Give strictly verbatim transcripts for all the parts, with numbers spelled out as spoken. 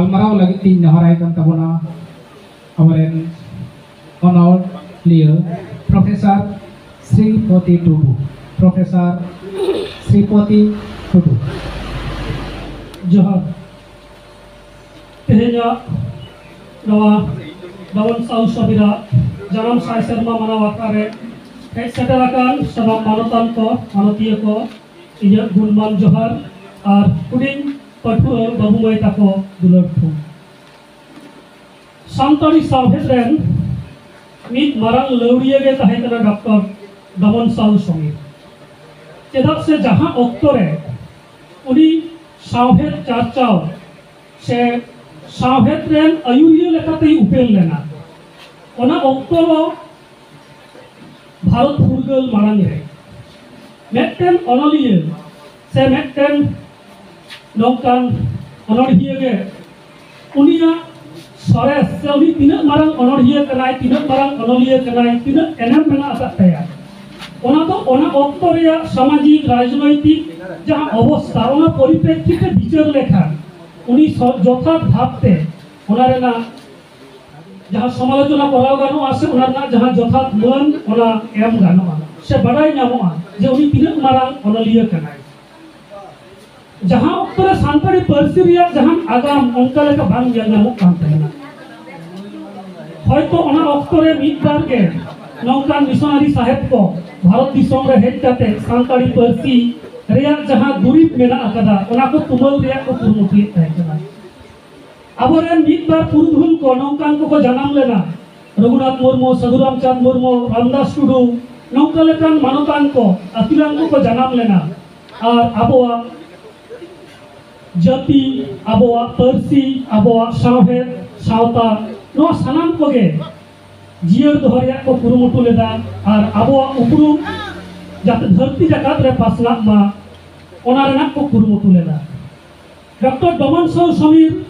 ᱜᱟᱞᱢᱟᱨᱟᱣ ᱞᱟᱹᱜᱤᱫ ᱛᱤᱧ ᱱᱮᱦᱚᱨᱟᱭ ᱠᱟᱱ ᱛᱟᱵᱚᱱᱟ ᱟᱵᱚᱨᱮᱱ ᱚᱱᱚᱞᱤᱭᱟᱹ ᱯᱨᱚᱯᱷᱮᱥᱚᱨ ᱥᱨᱤᱯᱚᱛᱤ ᱴᱩᱰᱩ᱾ ᱯᱨᱚᱯᱷᱮᱥᱚᱨ ᱥᱨᱤᱯᱚᱛᱤ ᱴᱩᱰᱩ᱾ ᱡᱚᱦᱟᱨ᱾ ᱛᱮᱦᱮᱧᱟᱜ ᱱᱚᱣᱟ ᱫᱚᱢᱚᱱ ᱥᱟᱦᱩ ᱥᱚᱢᱤᱨᱟᱜ ᱡᱟᱱᱟᱢ ᱥᱟᱭ ᱥᱮᱨᱢᱟ ᱢᱟᱱᱟᱣ ᱟᱠᱷᱲᱟ ᱨᱮ ᱦᱮᱡ ᱥᱮᱴᱮᱨ ᱟᱠᱟᱱ ᱥᱟᱱᱟᱢ ᱢᱟᱱᱚᱛᱟᱱ ᱠᱚ, ᱢᱟᱱᱚᱛᱤᱭᱟᱹ ᱠᱚ, ᱤᱧᱟᱹᱜ ᱜᱩᱱᱢᱟᱱ ᱡᱚᱦᱟᱨ ᱟᱨ ᱦᱩᱰᱤᱧ ᱯᱟᱹᱴᱷᱩᱣᱟᱹ ᱵᱟᱹᱵᱩ ᱢᱟᱹᱭ ᱛᱟᱠᱚ ᱫᱩᱞᱟᱹᱲ ᱛᱷᱩᱢ᱾ ᱥᱟᱱᱛᱟᱲᱤ ᱥᱟᱶᱦᱮᱫ ᱨᱮᱱ ᱢᱤᱫ ᱢᱟᱨᱟᱝ ᱞᱟᱹᱣᱲᱤᱭᱟᱹ ᱜᱮ ᱛᱟᱦᱮᱸ ᱠᱟᱱᱟ ᱰᱚᱠᱴᱚᱨ ᱫᱚᱢᱚᱱ ᱥᱟᱦᱩ ᱥᱚᱢᱤᱨ᱾ ᱪᱮᱫᱟᱜ ᱥᱮ ᱡᱟᱦᱟᱸ ᱚᱠᱛᱚ ᱨᱮ ᱩᱱᱤ ᱥᱟᱶᱦᱮᱫ ᱪᱟᱨᱪᱟᱣ ᱥᱮ ᱥᱟᱶᱦᱮᱫ ᱨᱮᱱ ᱟᱹᱭᱩᱨᱤᱭᱟᱹ ᱞᱮᱠᱟᱛᱮᱭ ᱩᱯᱮᱞ ᱞᱮᱱᱟ, ᱚᱱᱟ ᱚᱠᱛᱚ ᱫᱚ ᱵᱷᱟᱨᱚᱛ ᱯᱷᱩᱨᱜᱟᱹᱞ ᱢᱟᱲᱟᱝ ᱨᱮ ᱢᱤᱫᱴᱮᱱ ᱚᱱᱚᱞᱤᱭᱟᱹ ᱥᱮ ᱢᱤᱫᱴᱮᱱ ᱱᱚᱝᱠᱟᱱ ᱚᱱᱚᱬᱦᱤᱭᱟᱹ ᱜᱮ ᱩᱱᱤᱭᱟᱜ ᱥᱚᱨᱮᱥ ᱥᱮ ᱩᱱᱤ ᱛᱤᱱᱟᱹᱜ ᱢᱟᱨᱟᱝ ᱚᱱᱚᱬᱦᱤᱭᱟᱹ ᱠᱟᱱᱟᱭ, ᱛᱤᱱᱟᱹᱜ ᱢᱟᱨᱟᱝ ᱚᱱᱚᱞᱤᱭᱟᱹ ᱠᱟᱱᱟᱭ, ᱛᱤᱱᱟᱹᱜ ᱮᱱᱮᱢ ᱢᱮᱱᱟᱜ ᱟᱠᱟᱫ ᱛᱟᱭᱟ, ᱚᱱᱟ ᱫᱚ ᱚᱱᱟ ᱚᱠᱛᱚ ᱨᱮᱭᱟᱜ ᱥᱟᱢᱟᱡᱤᱠ, ᱨᱟᱡᱽᱱᱳᱭᱛᱤᱠ ᱡᱟᱦᱟᱸ ᱚᱵᱚᱥᱛᱷᱟ, ᱚᱱᱟ ᱯᱚᱨᱤᱯᱨᱮᱠᱠᱷᱤᱛ ᱛᱮ ᱵᱤᱪᱟᱹᱨ ᱞᱮᱠᱷᱟᱱ ᱩᱱᱤ ᱥᱚ-, ᱡᱚᱛᱷᱟᱛ ᱵᱷᱟᱵᱽᱛᱮ ᱚᱱᱟ ᱨᱮᱱᱟᱜ ᱡᱟᱦᱟᱸ ᱥᱚᱢᱟᱞᱳᱪᱚᱱᱟ ᱠᱚᱨᱟᱣ ᱜᱟᱱᱚᱜᱼᱟ ᱥᱮ ᱚᱱᱟ ᱨᱮᱱᱟᱜ ᱡᱟᱦᱟᱸ ᱡᱚᱛᱷᱟᱛ ᱢᱟᱹᱱ, ᱚᱱᱟ ᱮᱢ ᱜᱟᱱᱚᱜᱼᱟ ᱥᱮ ᱵᱟᱰᱟᱭ ᱧᱟᱢᱚᱜᱼᱟ ᱡᱮ ᱩᱱᱤ ᱛᱤᱱᱟᱹᱜ ᱢᱟᱨᱟᱝ ᱚᱱᱚᱞᱤᱭᱟᱹ ᱠᱟᱱᱟᱭ᱾ ᱡᱟᱦᱟᱸ ᱚᱠᱛᱚ ᱨᱮ ᱥᱟᱱᱛᱟᱲᱤ ᱯᱟᱹᱨᱥᱤ ᱨᱮᱭᱟᱜ ᱡᱟᱦᱟᱱ ᱟᱜᱟᱢ ᱚᱱᱠᱟ ᱞᱮᱠᱟ ᱵᱟᱝ ᱧᱮᱞ ᱧᱟᱢᱚᱜ ᱠᱟᱱ ᱛᱟᱦᱮᱱᱟ, ᱦᱚᱭᱛᱚ ᱚᱱᱟ ᱚᱠᱛᱚ ᱨᱮ ᱢᱤᱫ ᱵᱟᱨ ᱜᱮ ᱱᱚᱝᱠᱟᱱ ᱢᱤᱥᱚᱱᱟᱨᱤ ᱥᱟᱦᱮᱵ ᱠᱚ ᱵᱷᱟᱨᱚᱛ ᱫᱤᱥᱚᱢ ᱨᱮ ᱦᱮᱡ ᱠᱟᱛᱮ ᱥᱟᱱᱛᱟᱲᱤ ᱯᱟᱹᱨᱥᱤ ᱨᱮᱭᱟᱜ ᱡᱟᱦᱟᱸ ᱫᱩᱨᱤᱵ ᱢᱮᱱᱟᱜ ᱟᱠᱟᱫᱟ, ᱚᱱᱟ ᱠᱚ ᱛᱩᱢᱟᱹᱞ ᱨᱮᱭᱟᱜ ᱠᱚ ᱠᱩᱨᱩᱢᱩᱴᱩᱭᱮᱫ ᱛᱟᱦᱮᱸ ᱠᱟᱱᱟ᱾ ᱟᱵᱚᱨᱮᱱ ᱢᱤᱫ ᱵᱟᱨ ᱯᱩᱨᱩᱫᱷᱩᱞ ᱠᱚ ᱱᱚᱝᱠᱟᱱ ᱠᱚᱠᱚ ᱡᱟᱱᱟᱢ ᱞᱮᱱᱟ, ᱨᱚᱜᱷᱩᱱᱟᱛᱷ ᱢᱩᱨᱢᱩ, ᱥᱟᱹᱫᱷᱩ ᱨᱟᱢᱪᱟᱸᱫᱽ ᱢᱩᱨᱢᱩ, ᱨᱟᱢᱫᱟᱥ ᱴᱩᱰᱩ, ᱱᱚᱝᱠᱟ ᱞᱮᱠᱟᱱ ᱢᱟᱱᱚᱛᱟᱱ ᱠᱚ, ᱟᱹᱠᱤᱞᱟᱱ ᱠᱚᱠᱚ ᱡᱟᱱᱟᱢ ᱞᱮᱱᱟ᱾ ᱟᱨ ᱟᱵᱚᱣᱟᱜ ᱡᱟᱹᱛᱤ, ᱟᱵᱚᱣᱟᱜ ᱯᱟᱹᱨᱥᱤ, ᱟᱵᱚᱣᱟᱜ ᱥᱟᱶᱦᱮᱫ, ᱥᱟᱶᱛᱟ, ᱱᱚᱣᱟ ᱥᱟᱱᱟᱢ ᱠᱚᱜᱮ ᱡᱤᱭᱟᱹᱲ ᱫᱚᱦᱚ ᱨᱮᱭᱟᱜ ᱠᱚ ᱠᱩᱨᱩᱢᱩᱴᱩ ᱞᱮᱫᱟ ᱟᱨ ᱟᱵᱚᱣᱟᱜ ᱩᱯᱨᱩᱢ ᱡᱟᱛᱮ ᱫᱷᱟᱹᱨᱛᱤ ᱡᱟᱠᱟᱛ ᱨᱮ ᱯᱟᱥᱱᱟᱜ ᱢᱟ, ᱚᱱᱟ ᱨᱮᱱᱟᱜ ᱠᱚ ᱠᱩᱨᱩᱢᱩᱴᱩ ᱞᱮᱫᱟ᱾ ᱰᱚᱠᱴᱚᱨ ᱰᱚᱢᱚᱱ ᱥᱟᱦᱩ ᱥᱚᱢᱤᱨ,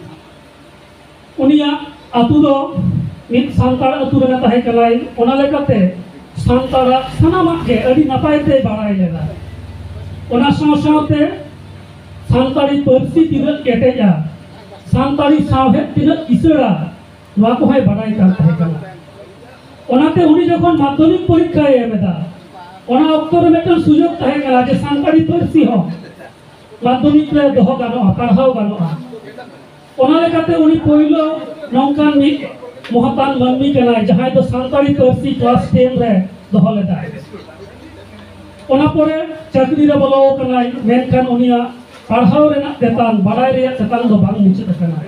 ᱩᱱᱤᱭᱟᱜ ᱟᱹᱛᱩ ᱫᱚ ᱢᱤᱫ ᱥᱟᱱᱛᱟᱲ ᱟᱹᱛᱩ ᱨᱮᱱᱟᱜ ᱛᱟᱦᱮᱸ ᱠᱟᱱᱟᱭ, ᱚᱱᱟ ᱞᱮᱠᱟᱛᱮ ᱥᱟᱱᱛᱟᱲᱟᱜ ᱥᱟᱱᱟᱢᱟᱜ ᱜᱮ ᱟᱹᱰᱤ ᱱᱟᱯᱟᱭ ᱛᱮ ᱵᱟᱲᱟᱭ ᱞᱮᱫᱟ᱾ ᱚᱱᱟ ᱥᱟᱶ ᱥᱟᱶᱛᱮ ᱥᱟᱱᱛᱟᱲᱤ ᱯᱟᱹᱨᱥᱤ ᱛᱤᱱᱟᱹᱜ ᱠᱮᱴᱮᱡᱼᱟ, ᱥᱟᱱᱛᱟᱲᱤ ᱥᱟᱶᱦᱮᱫ ᱛᱤᱱᱟᱹᱜ ᱠᱤᱥᱟᱹᱲᱟ, ᱱᱚᱣᱟ ᱠᱚᱦᱚᱸᱭ ᱵᱟᱰᱟᱭ ᱠᱟᱱ ᱛᱟᱦᱮᱸ ᱠᱟᱱᱟ᱾ ᱚᱱᱟᱛᱮ ᱩᱱᱤ ᱡᱚᱠᱷᱚᱱ ᱢᱟᱫᱽᱫᱷᱚᱢᱤᱠ ᱯᱚᱨᱤᱠᱠᱷᱟᱭ ᱮᱢ ᱮᱫᱟ, ᱚᱱᱟ ᱚᱠᱛᱚ ᱨᱮ ᱢᱤᱫᱴᱟᱝ ᱥᱩᱡᱳᱜᱽ ᱛᱟᱦᱮᱸ ᱠᱟᱱᱟ ᱡᱮ ᱥᱟᱱᱛᱟᱲᱤ ᱯᱟᱹᱨᱥᱤ ᱦᱚᱸ ᱢᱟᱫᱽᱫᱷᱚᱢᱤᱠ ᱨᱮ ᱫᱚᱦᱚ ᱜᱟᱱᱚᱜᱼᱟ, ᱯᱟᱲᱦᱟᱣ ᱜᱟᱱᱚᱜᱼᱟ᱾ ᱚᱱᱟ ᱞᱮᱠᱟᱛᱮ ᱩᱱᱤ ᱯᱳᱭᱞᱳ ᱱᱚᱝᱠᱟᱱ ᱢᱤᱫ ᱢᱚᱦᱚᱛᱟᱱ ᱢᱟᱹᱱᱢᱤ ᱠᱟᱱᱟᱭ, ᱡᱟᱦᱟᱸᱭ ᱫᱚ ᱥᱟᱱᱛᱟᱲᱤ ᱯᱟᱹᱨᱥᱤ ᱠᱞᱟᱥ ᱴᱮᱱ ᱨᱮ ᱫᱚᱦᱚ ᱞᱮᱫᱟᱭ᱾ ᱚᱱᱟ ᱯᱚᱨᱮ ᱪᱟᱹᱠᱨᱤ ᱨᱮ ᱵᱚᱞᱚ ᱟᱠᱟᱱᱟᱭ, ᱢᱮᱱᱠᱷᱟᱱ ᱩᱱᱤᱭᱟᱜ ᱯᱟᱲᱦᱟᱣ ᱨᱮᱱᱟᱜ ᱛᱮᱛᱟᱝ, ᱵᱟᱲᱟᱭ ᱨᱮᱭᱟᱜ ᱛᱮᱛᱟᱝ ᱫᱚ ᱵᱟᱝ ᱢᱩᱪᱟᱹᱫ ᱟᱠᱟᱱᱟ᱾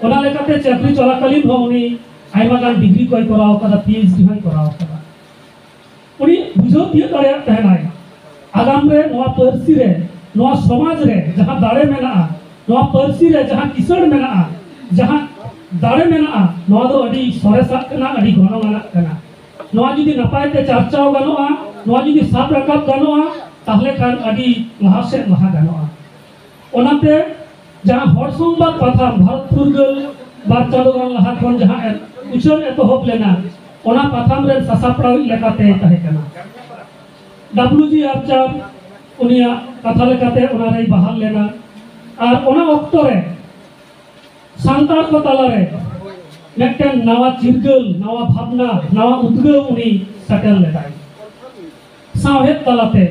ᱚᱱᱟ ᱞᱮᱠᱟᱛᱮ ᱪᱟᱹᱠᱨᱤ ᱪᱚᱞᱟᱠᱟᱞᱤᱱ ᱦᱚᱸ ᱩᱱᱤ ᱟᱭᱢᱟ ᱜᱟᱱ ᱰᱤᱜᱽᱨᱤ ᱠᱚᱭ ᱠᱚᱨᱟᱣ ᱟᱠᱟᱫᱟ, ᱯᱤ ᱮᱭᱤᱪ ᱰᱤ ᱦᱚᱸᱭ ᱠᱚᱨᱟᱣ ᱟᱠᱟᱫᱟ᱾ ᱩᱱᱤ ᱵᱩᱡᱷᱟᱹᱣ ᱛᱤᱭᱳᱜ ᱫᱟᱲᱮᱭᱟᱜ ᱛᱟᱦᱮᱱᱟᱭ, ᱟᱜᱟᱢ ᱨᱮ ᱱᱚᱣᱟ ᱯᱟᱹᱨᱥᱤ ᱨᱮ, ᱱᱚᱣᱟ ᱥᱚᱢᱟᱡᱽ ᱨᱮ ᱡᱟᱦᱟᱸ ᱫᱟᱲᱮ ᱢᱮᱱᱟᱜᱼᱟ, ᱱᱚᱣᱟ ᱯᱟᱹᱨᱥᱤ ᱨᱮ ᱡᱟᱦᱟᱸ ᱠᱤᱥᱟᱹᱬ ᱢᱮᱱᱟᱜᱼᱟ, ᱡᱟᱦᱟᱸ ᱫᱟᱲᱮ ᱢᱮᱱᱟᱜᱼᱟ, ᱱᱚᱣᱟ ᱫᱚ ᱟᱹᱰᱤ ᱥᱚᱨᱮᱥᱟᱜ ᱠᱟᱱᱟ, ᱟᱹᱰᱤ ᱜᱚᱱᱚᱝ ᱟᱱᱟᱜ ᱠᱟᱱᱟ᱾ ᱱᱚᱣᱟ ᱡᱩᱫᱤ ᱱᱟᱯᱟᱭ ᱛᱮ ᱪᱟᱨᱪᱟᱣ ᱜᱟᱱᱚᱜᱼᱟ, ᱱᱚᱣᱟ ᱡᱩᱫᱤ ᱥᱟᱵ ᱨᱟᱠᱟᱵ ᱜᱟᱱᱚᱜᱼᱟ, ᱛᱟᱦᱚᱞᱮ ᱠᱷᱟᱱ ᱟᱹᱰᱤ ᱞᱟᱦᱟ ᱥᱮᱫ ᱞᱟᱦᱟ ᱜᱟᱱᱚᱜᱼᱟ᱾ ᱚᱱᱟᱛᱮ ᱡᱟᱦᱟᱸ ᱦᱚᱲ ᱥᱚᱝᱵᱟᱫ ᱯᱟᱛᱷᱟᱢ, ᱵᱷᱟᱨᱚᱛ ᱯᱷᱩᱨᱜᱟᱹᱞ ᱵᱟᱨ ᱪᱟᱸᱫᱳ ᱜᱟᱱ ᱞᱟᱦᱟ ᱠᱷᱚᱱ ᱡᱟᱦᱟᱸ ᱮ-, ᱩᱪᱷᱟᱹᱱ ᱮᱛᱚᱦᱚᱵ ᱞᱮᱱᱟ, ᱚᱱᱟ ᱯᱟᱛᱷᱟᱢ ᱨᱮᱱ ᱥᱟᱥᱟᱯᱲᱟᱣᱤᱡ ᱞᱮᱠᱟᱛᱮ ᱛᱟᱦᱮᱸ ᱠᱟᱱᱟ᱾ ᱰᱟᱵᱞᱩ ᱡᱤ ᱟᱨᱪᱟᱨ ᱩᱱᱤᱭᱟᱜ ᱠᱟᱛᱷᱟ ᱞᱮᱠᱟᱛᱮ ᱚᱱᱟ ᱨᱮᱭ ᱵᱟᱦᱟᱞ ᱞᱮᱱᱟ᱾ ᱟᱨ ᱚᱱᱟ ᱚᱠᱛᱚ ᱨᱮ ᱥᱟᱱᱛᱟᱲ ᱠᱚ ᱛᱟᱞᱟᱨᱮ ᱢᱤᱫᱴᱮᱱ ᱱᱟᱣᱟ ᱪᱤᱨᱜᱟᱹᱞ, ᱱᱟᱣᱟ ᱵᱷᱟᱵᱽᱱᱟ, ᱱᱟᱣᱟ ᱩᱫᱽᱜᱟᱹᱣ ᱩᱱᱤ ᱥᱮᱴᱮᱨ ᱞᱮᱫᱟᱭ᱾ ᱥᱟᱶᱦᱮᱫ ᱛᱟᱞᱟᱛᱮ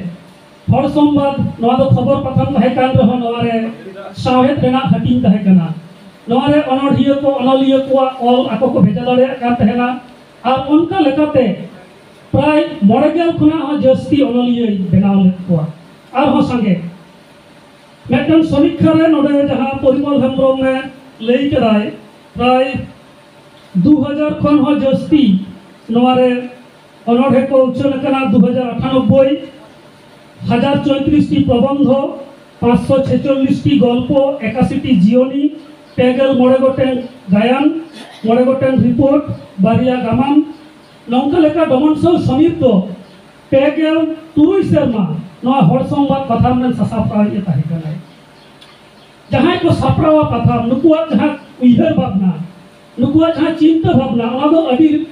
ᱦᱚᱲ ᱥᱚᱢᱵᱟᱫ, ᱱᱚᱣᱟ ᱫᱚ ᱠᱷᱚᱵᱚᱨ ᱯᱟᱛᱷᱟᱢ ᱛᱟᱦᱮᱸ ᱠᱟᱱ ᱨᱮᱦᱚᱸ, ᱱᱚᱣᱟ ᱨᱮ ᱥᱟᱶᱦᱮᱫ ᱨᱮᱱᱟᱜ ᱦᱟᱹᱴᱤᱧ ᱛᱟᱦᱮᱸ ᱠᱟᱱᱟ᱾ ᱱᱚᱣᱟ ᱨᱮ ᱚᱱᱚᱬᱦᱤᱭᱟᱹ ᱠᱚ, ᱚᱱᱚᱞᱤᱭᱟᱹ ᱠᱚᱣᱟᱜ ᱚᱞ ᱟᱠᱚ ᱠᱚ ᱵᱷᱮᱡᱟ ᱫᱟᱲᱮᱭᱟᱜ ᱠᱟᱱ ᱛᱟᱦᱮᱱᱟ᱾ ᱟᱨ ᱚᱱᱠᱟ ᱞᱮᱠᱟᱛᱮ ᱯᱨᱟᱭ ᱢᱚᱬᱮ ᱜᱮᱞ ᱠᱷᱚᱱᱟᱜ ᱦᱚᱸ ᱡᱟᱹᱥᱛᱤ ᱚᱱᱚᱞᱤᱭᱟᱹᱭ ᱵᱮᱱᱟᱣ ᱞᱮᱫ ᱠᱚᱣᱟ᱾ ᱟᱨᱦᱚᱸ ᱥᱟᱸᱜᱮ ᱢᱤᱫᱴᱟᱝ ᱥᱚᱢᱤᱠᱠᱷᱟ ᱨᱮ ᱱᱚᱰᱮ ᱡᱟᱦᱟᱸ ᱯᱚᱨᱤᱢᱚᱞ ᱦᱮᱢᱵᱨᱚᱢ ᱮ ᱞᱟᱹᱭ ᱠᱮᱫᱟᱭ, ᱯᱨᱟᱭ ᱫᱩ ᱦᱟᱡᱟᱨ ᱠᱷᱚᱱ ᱦᱚᱸ ᱡᱟᱹᱥᱛᱤ ᱱᱚᱣᱟ ᱨᱮ ᱚᱱᱚᱬᱦᱮ ᱠᱚ ᱩᱪᱷᱟᱹᱱ ᱟᱠᱟᱱᱟ᱾ ᱫᱩ ᱦᱟᱡᱟᱨ ᱟᱴᱷᱟᱱᱚᱵᱵᱳᱭ, ᱦᱟᱡᱟᱨ ᱪᱚᱭᱛᱨᱤᱥ ᱴᱤ ᱯᱨᱚᱵᱚᱱᱫᱷᱚ, ᱯᱟᱸᱪᱥᱚ ᱪᱷᱮᱪᱚᱞᱞᱤᱥ ᱴᱤ ᱜᱚᱞᱯᱚ, ᱮᱠᱟᱥᱤ ᱴᱤ ᱡᱤᱭᱚᱱᱤ, ᱯᱮ ᱜᱮᱞ ᱢᱚᱬᱮ ᱜᱚᱴᱮᱱ ᱜᱟᱭᱟᱱ, ᱢᱚᱬᱮ ᱜᱚᱴᱮᱱ ᱨᱤᱯᱳᱨᱴ, ᱵᱟᱨᱭᱟ ᱜᱟᱢᱟᱢ, ᱱᱚᱝᱠᱟ ᱞᱮᱠᱟ ᱰᱚᱢᱚᱱ ᱥᱟᱶ ᱥᱚᱢᱤᱨ ᱫᱚ ᱯᱮ ᱜᱮᱞ ᱛᱩᱨᱩᱭ ᱥᱮᱨᱢᱟ ᱱᱚᱣᱟ ᱦᱚᱲ ᱥᱚᱝᱵᱟᱫ ᱯᱟᱛᱷᱟᱢ ᱨᱮᱱ ᱥᱟᱥᱟᱯᱲᱟᱣᱤᱡ ᱮ ᱛᱟᱦᱮᱸ ᱠᱟᱱᱟᱭ᱾ ᱡᱟᱦᱟᱸᱭ ᱠᱚ ᱥᱟᱯᱲᱟᱣᱟ ᱯᱟᱛᱷᱟᱢ, ᱱᱩᱠᱩᱣᱟᱜ ᱡᱟᱦᱟᱸ ᱩᱭᱦᱟᱹᱨ ᱵᱷᱟᱵᱽᱱᱟ, ᱱᱩᱠᱩᱣᱟᱜ ᱡᱟᱦᱟᱸ ᱪᱤᱱᱛᱟᱹ ᱵᱷᱟᱵᱽᱱᱟ, ᱚᱱᱟ ᱫᱚ ᱟᱹᱰᱤ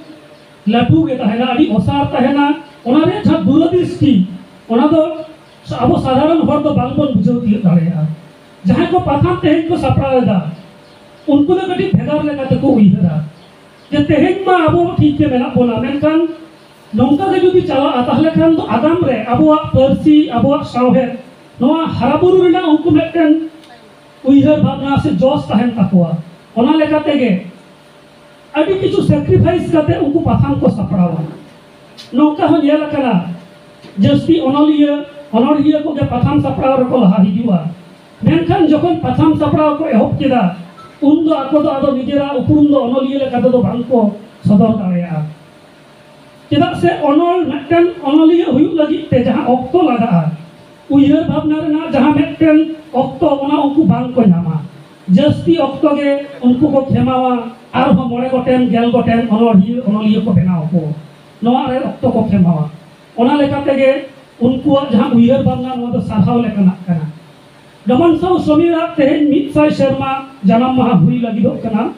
ᱞᱟᱹᱴᱩ ᱜᱮ ᱛᱟᱦᱮᱱᱟ, ᱟᱹᱰᱤ ᱚᱥᱟᱨ ᱛᱟᱦᱮᱱᱟ᱾ ᱚᱱᱟ ᱨᱮᱭᱟᱜ ᱡᱟᱦᱟᱸ ᱫᱩᱨᱚᱫᱤᱥᱴᱤ, ᱚᱱᱟ ᱫᱚ ᱟᱵᱚ ᱥᱟᱫᱷᱟᱨᱚᱱ ᱦᱚᱲ ᱫᱚ ᱵᱟᱝᱵᱚᱱ ᱵᱩᱡᱷᱟᱹᱣ ᱛᱤᱭᱳᱜ ᱫᱟᱲᱮᱭᱟᱜᱼᱟ᱾ ᱡᱟᱦᱟᱸᱭ ᱠᱚ ᱯᱟᱛᱷᱟᱢ ᱛᱮᱦᱮᱧ ᱠᱚ ᱥᱟᱯᱲᱟᱣ ᱮᱫᱟ, ᱩᱱᱠᱩ ᱫᱚ ᱠᱟᱹᱴᱤᱡ ᱵᱷᱮᱜᱟᱨ ᱞᱮᱠᱟ ᱛᱮᱠᱚ ᱩᱭᱦᱟᱹᱨᱟ ᱡᱮ ᱛᱮᱦᱮᱧ ᱢᱟ ᱟᱵᱚ ᱴᱷᱤᱠ ᱜᱮ ᱢᱮᱱᱟᱜ ᱵᱚᱱᱟ, ᱢᱮᱱᱠᱷᱟᱱ ᱱᱚᱝᱠᱟ ᱜᱮ ᱡᱩᱫᱤ ᱪᱟᱞᱟᱜᱼᱟ, ᱛᱟᱦᱞᱮ ᱠᱷᱟᱱ ᱫᱚ ᱟᱜᱟᱢ ᱨᱮ ᱟᱵᱚᱣᱟᱜ ᱯᱟᱹᱨᱥᱤ, ᱟᱵᱚᱣᱟᱜ ᱥᱟᱶᱦᱮᱫ, ᱱᱚᱣᱟ ᱦᱟᱨᱟ ᱵᱩᱨᱩ ᱨᱮᱱᱟᱜ ᱩᱱᱠᱩ ᱢᱤᱫᱴᱮᱱ ᱩᱭᱦᱟᱹᱨ ᱵᱷᱟᱵᱽᱱᱟ ᱥᱮ ᱡᱚᱥ ᱛᱟᱦᱮᱱ ᱛᱟᱠᱚᱣᱟ᱾ ᱚᱱᱟ ᱞᱮᱠᱟ ᱛᱮᱜᱮ ᱟᱹᱰᱤ ᱠᱤᱪᱷᱩ sacrifice ᱠᱟᱛᱮ ᱩᱱᱠᱩ ᱯᱟᱛᱷᱟᱢ ᱠᱚ ᱥᱟᱯᱲᱟᱣᱟ᱾ ᱱᱚᱝᱠᱟ ᱦᱚᱸ ᱧᱮᱞ ᱟᱠᱟᱱᱟ, ᱡᱟᱹᱥᱛᱤ ᱚᱱᱚᱞᱤᱭᱟᱹ, ᱚᱱᱚᱬᱦᱤᱭᱟᱹ ᱠᱚᱜᱮ ᱯᱟᱛᱷᱟᱢ ᱥᱟᱯᱲᱟᱣ ᱨᱮᱠᱚ ᱞᱟᱦᱟ ᱦᱤᱡᱩᱜᱼᱟ, ᱢᱮᱱᱠᱷᱟᱱ ᱡᱚᱠᱷᱚᱱ ᱯᱟᱛᱷᱟᱢ ᱥᱟᱯᱲᱟᱣ ᱠᱚ ᱮᱦᱚᱵ ᱠᱮᱫᱟ, ᱩᱱᱫᱚ ᱟᱠᱚ ᱫᱚ ᱟᱫᱚ ᱱᱤᱡᱮᱨᱟᱜ ᱩᱯᱨᱩᱢ ᱫᱚ ᱚᱱᱚᱞᱤᱭᱟᱹ ᱞᱮᱠᱟ ᱛᱮᱫᱚ ᱵᱟᱝ ᱠᱚ ᱥᱚᱫᱚᱨ ᱫᱟᱲᱮᱭᱟᱜᱼᱟ᱾ ᱪᱮᱫᱟᱜ ᱥᱮ ᱚᱱᱚᱞ, ᱢᱤᱫᱴᱮᱱ ᱚᱱᱚᱞᱤᱭᱟᱹ ᱦᱩᱭᱩᱜ ᱞᱟᱹᱜᱤᱫ ᱛᱮ ᱡᱟᱦᱟᱸ ᱚᱠᱛᱚ ᱞᱟᱜᱟᱜᱼᱟ, ᱩᱭᱦᱟᱹᱨ ᱵᱷᱟᱵᱽᱱᱟ ᱨᱮᱱᱟᱜ ᱡᱟᱦᱟᱸ ᱢᱤᱫᱴᱮᱱ ᱚᱠᱛᱚ, ᱚᱱᱟ ᱩᱱᱠᱩ ᱵᱟᱝ ᱠᱚ ᱧᱟᱢᱟ᱾ ᱡᱟᱹᱥᱛᱤ ᱚᱠᱛᱚ ᱜᱮ ᱩᱱᱠᱩ ᱠᱚ ᱠᱷᱮᱢᱟᱣᱟ, ᱟᱨᱦᱚᱸ ᱢᱚᱬᱮ ᱜᱚᱴᱮᱱ, ᱜᱮᱞ ᱜᱚᱴᱮᱱ ᱚᱱᱚᱞᱤᱭᱟᱹ, ᱚᱱᱚᱞᱤᱭᱟᱹ ᱠᱚ ᱵᱮᱱᱟᱣ ᱠᱚ, ᱱᱚᱣᱟ ᱨᱮ ᱚᱠᱛᱚ ᱠᱚ ᱠᱷᱮᱢᱟᱣᱟ᱾ ᱚᱱᱟ ᱞᱮᱠᱟ ᱛᱮᱜᱮ ᱩᱱᱠᱩᱣᱟᱜ ᱡᱟᱦᱟᱸ ᱩᱭᱦᱟᱹᱨ ᱵᱷᱟᱵᱽᱱᱟ, ᱱᱚᱣᱟ ᱫᱚ ᱥᱟᱨᱦᱟᱣ ᱞᱮᱠᱟᱱᱟᱜ ᱠᱟᱱᱟ᱾ ᱰᱚᱢᱚᱱ ᱥᱟᱶ ᱥᱚᱢᱤᱨᱟᱜ ᱛᱮᱦᱮᱧ ᱢᱤᱫ ᱥᱟᱭ ᱥᱮᱨᱢᱟ ᱡᱟᱱᱟᱢ ᱢᱟᱦᱟ ᱦᱩᱭ ᱞᱟᱹᱜᱤᱫᱚᱜ ᱠᱟᱱᱟ᱾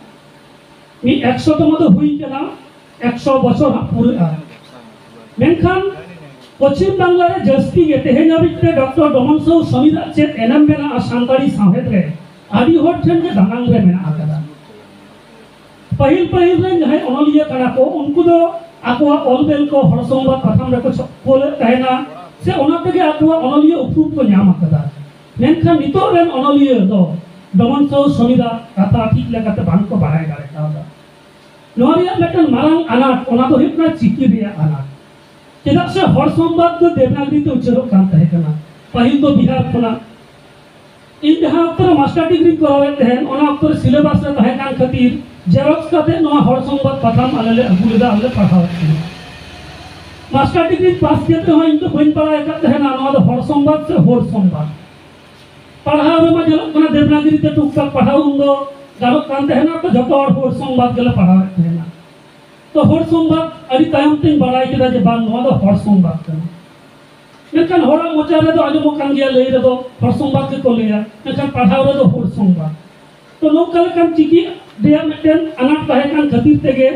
ᱢᱤᱫ ᱮᱠᱥᱚ ᱛᱚᱢᱚ ᱫᱚ ᱦᱩᱭ ᱠᱟᱱᱟ, ᱮᱠᱥᱚ ᱵᱚᱪᱷᱚᱨ ᱦᱟᱸᱜ ᱯᱩᱨᱟᱹᱜᱼᱟ᱾ ᱢᱮᱱᱠᱷᱟᱱ ᱯᱚᱪᱷᱤᱢ ᱵᱟᱝᱞᱟ ᱨᱮ ᱡᱟᱹᱥᱛᱤ ᱜᱮ ᱛᱮᱦᱮᱧ ᱦᱟᱹᱵᱤᱡ ᱛᱮ ᱰᱚᱠᱴᱚᱨ ᱰᱚᱢᱚᱱ ᱥᱟᱶ ᱥᱚᱢᱤᱨᱟᱜ ᱪᱮᱫ ᱮᱱᱮᱢ ᱢᱮᱱᱟᱜᱼᱟ ᱥᱟᱱᱛᱟᱲᱤ ᱥᱟᱶᱦᱮᱫ ᱨᱮ, ᱟᱹᱰᱤ ᱦᱚᱲ ᱴᱷᱮᱱ ᱜᱮ ᱫᱟᱱᱟᱝ ᱨᱮ ᱢᱮᱱᱟᱜ ᱟᱠᱟᱫᱟ᱾ ᱯᱟᱹᱦᱤᱞ ᱯᱟᱹᱦᱤᱞ ᱨᱮᱱ ᱡᱟᱦᱟᱸᱭ ᱚᱱᱚᱞᱤᱭᱟᱹ ᱠᱟᱱᱟ ᱠᱚ, ᱩᱱᱠᱩ ᱫᱚ ᱟᱠᱚᱣᱟᱜ ᱚᱞ ᱵᱮᱞ ᱠᱚ ᱦᱚᱲ ᱥᱚᱝᱵᱟᱫ ᱯᱟᱛᱷᱟᱢ ᱨᱮᱠᱚ ᱪᱷᱟᱯᱚᱞᱮᱫ ᱛᱟᱦᱮᱱᱟ, ᱥᱮ ᱚᱱᱟ ᱛᱮᱜᱮ ᱟᱠᱚᱣᱟᱜ ᱚᱱᱚᱞᱤᱭᱟᱹ ᱩᱯᱨᱩᱢ ᱠᱚ ᱧᱟᱢ ᱟᱠᱟᱫᱟ᱾ ᱢᱮᱱᱠᱷᱟᱱ ᱱᱤᱛᱚᱜ ᱨᱮᱱ ᱚᱱᱚᱞᱤᱭᱟᱹ ᱫᱚ ᱰᱚᱢᱚᱱ ᱥᱟᱶ ᱥᱚᱢᱤᱨᱟᱜ ᱠᱟᱛᱷᱟ ᱴᱷᱤᱠ ᱞᱮᱠᱟᱛᱮ ᱵᱟᱝ ᱠᱚ ᱵᱟᱲᱟᱭ ᱫᱟᱲᱮ ᱠᱟᱣᱫᱟ᱾ ᱱᱚᱣᱟ ᱨᱮᱭᱟᱜ ᱢᱤᱫᱴᱟᱝ ᱢᱟᱨᱟᱝ ᱟᱱᱟᱴ, ᱚᱱᱟ ᱫᱚ ᱦᱩᱭᱩᱜ ᱠᱟᱱᱟ ᱪᱤᱠᱤ ᱨᱮᱭᱟᱜ ᱟᱱᱟᱴ᱾ ᱪᱮᱫᱟᱜ ᱥᱮ ᱦᱚᱲ ᱥᱚᱝᱵᱟᱫ ᱫᱚ ᱫᱮᱵᱽᱱᱟᱜᱽᱨᱤ ᱛᱮ ᱩᱪᱷᱟᱹᱱᱚᱜ ᱠᱟᱱ ᱛᱟᱦᱮᱸ ᱠᱟᱱᱟ, ᱯᱟᱹᱦᱤᱞ ᱫᱚ ᱵᱤᱦᱟᱨ ᱠᱷᱚᱱᱟᱜ᱾ ᱤᱧ ᱡᱟᱦᱟᱸ ᱚᱠᱛᱚ ᱨᱮ ᱢᱟᱥᱴᱟᱨ ᱰᱤᱜᱽᱨᱤᱧ ᱠᱚᱨᱟᱣᱮᱫ ᱛᱟᱦᱮᱸᱱ, ᱚᱱᱟ ᱚᱠᱛᱚ ᱨᱮ ᱥᱤᱞᱮᱵᱟᱥ ᱨᱮ ᱛᱟᱦᱮᱸ ᱠᱟᱱ ᱠᱷᱟᱹᱛᱤᱨ ᱡᱮᱨᱚᱠᱥ ᱠᱟᱛᱮ ᱱᱚᱣᱟ ᱦᱚᱲ ᱥᱚᱝᱵᱟᱫ ᱯᱟᱛᱷᱟᱢ ᱟᱞᱮ ᱞᱮ ᱟᱹᱜᱩ ᱞᱮᱫᱟ, ᱟᱨ ᱞᱮ ᱯᱟᱲᱦᱟᱣᱮᱫ ᱛᱟᱦᱮᱸᱱᱟ᱾ ᱢᱟᱥᱴᱟᱨ ᱰᱤᱜᱽᱨᱤ ᱯᱟᱥ ᱠᱮᱫ ᱨᱮᱦᱚᱸ ᱤᱧ ᱫᱚ ᱵᱟᱹᱧ ᱵᱟᱲᱟᱭ ᱟᱠᱟᱫ ᱛᱟᱦᱮᱸᱱᱟ ᱱᱚᱣᱟ ᱫᱚ ᱦᱚᱲ ᱥᱚᱝᱵᱟᱫ ᱥᱮ ᱦᱚᱲ ᱥᱚᱝᱵᱟᱫ᱾ ᱯᱟᱲᱦᱟᱣ ᱨᱮᱢᱟ ᱧᱮᱞᱚᱜ ᱠᱟᱱᱟ ᱫᱮᱵᱽᱱᱟᱜᱤᱨᱤ ᱛᱮ ᱴᱩᱠ ᱴᱟᱠ ᱯᱟᱲᱦᱟᱣ ᱩᱱᱫᱚ ᱜᱟᱱᱚᱜ ᱠᱟᱱ ᱛᱟᱦᱮᱸᱱᱟ, ᱛᱚ ᱡᱚᱛᱚ ᱦᱚᱲ ᱦᱚᱲ ᱥᱚᱝᱵᱟᱫ ᱜᱮᱞᱮ ᱯᱟᱲᱦᱟᱣᱮᱫ ᱛᱟᱦᱮᱸᱱᱟ᱾ ᱛᱚ ᱦᱚᱲ ᱥᱚᱝᱵᱟᱫ ᱟᱹᱰᱤ ᱛᱟᱭᱚᱢ ᱛᱮᱧ ᱵᱟᱲᱟᱭ ᱠᱮᱫᱟ ᱡᱮ ᱵᱟᱝ, ᱱᱚᱣᱟ ᱫᱚ ᱦᱚᱲ ᱥᱚᱝᱵᱟᱫ ᱠᱟᱱᱟ᱾ ᱢᱮᱱᱠᱷᱟᱱ ᱦᱚᱲᱟᱜ ᱢᱚᱪᱟ ᱨᱮᱫᱚ ᱟᱸᱡᱚᱢᱚᱜ ᱠᱟᱱ ᱜᱮᱭᱟ, ᱞᱟᱹᱭ ᱨᱮᱫᱚ ᱦᱚᱲ ᱥᱚᱝᱵᱟᱫ ᱜᱮᱠᱚ ᱞᱟᱹᱭᱟ, ᱢᱮᱱᱠᱷᱟᱱ ᱯᱟᱲᱦᱟᱣ ᱨᱮᱫᱚ ᱦᱚᱲ ᱥᱚᱝᱵᱟᱫ᱾ ᱛᱚ ᱱᱚᱝᱠᱟ ᱞᱮᱠᱟᱱ ᱪᱤᱠᱤ ᱨᱮᱭᱟᱜ ᱢᱤᱫᱴᱮᱱ ᱟᱱᱟᱴ ᱛᱟᱦᱮᱸ ᱠᱟᱱ ᱠᱷᱟᱹᱛᱤᱨ ᱛᱮᱜᱮ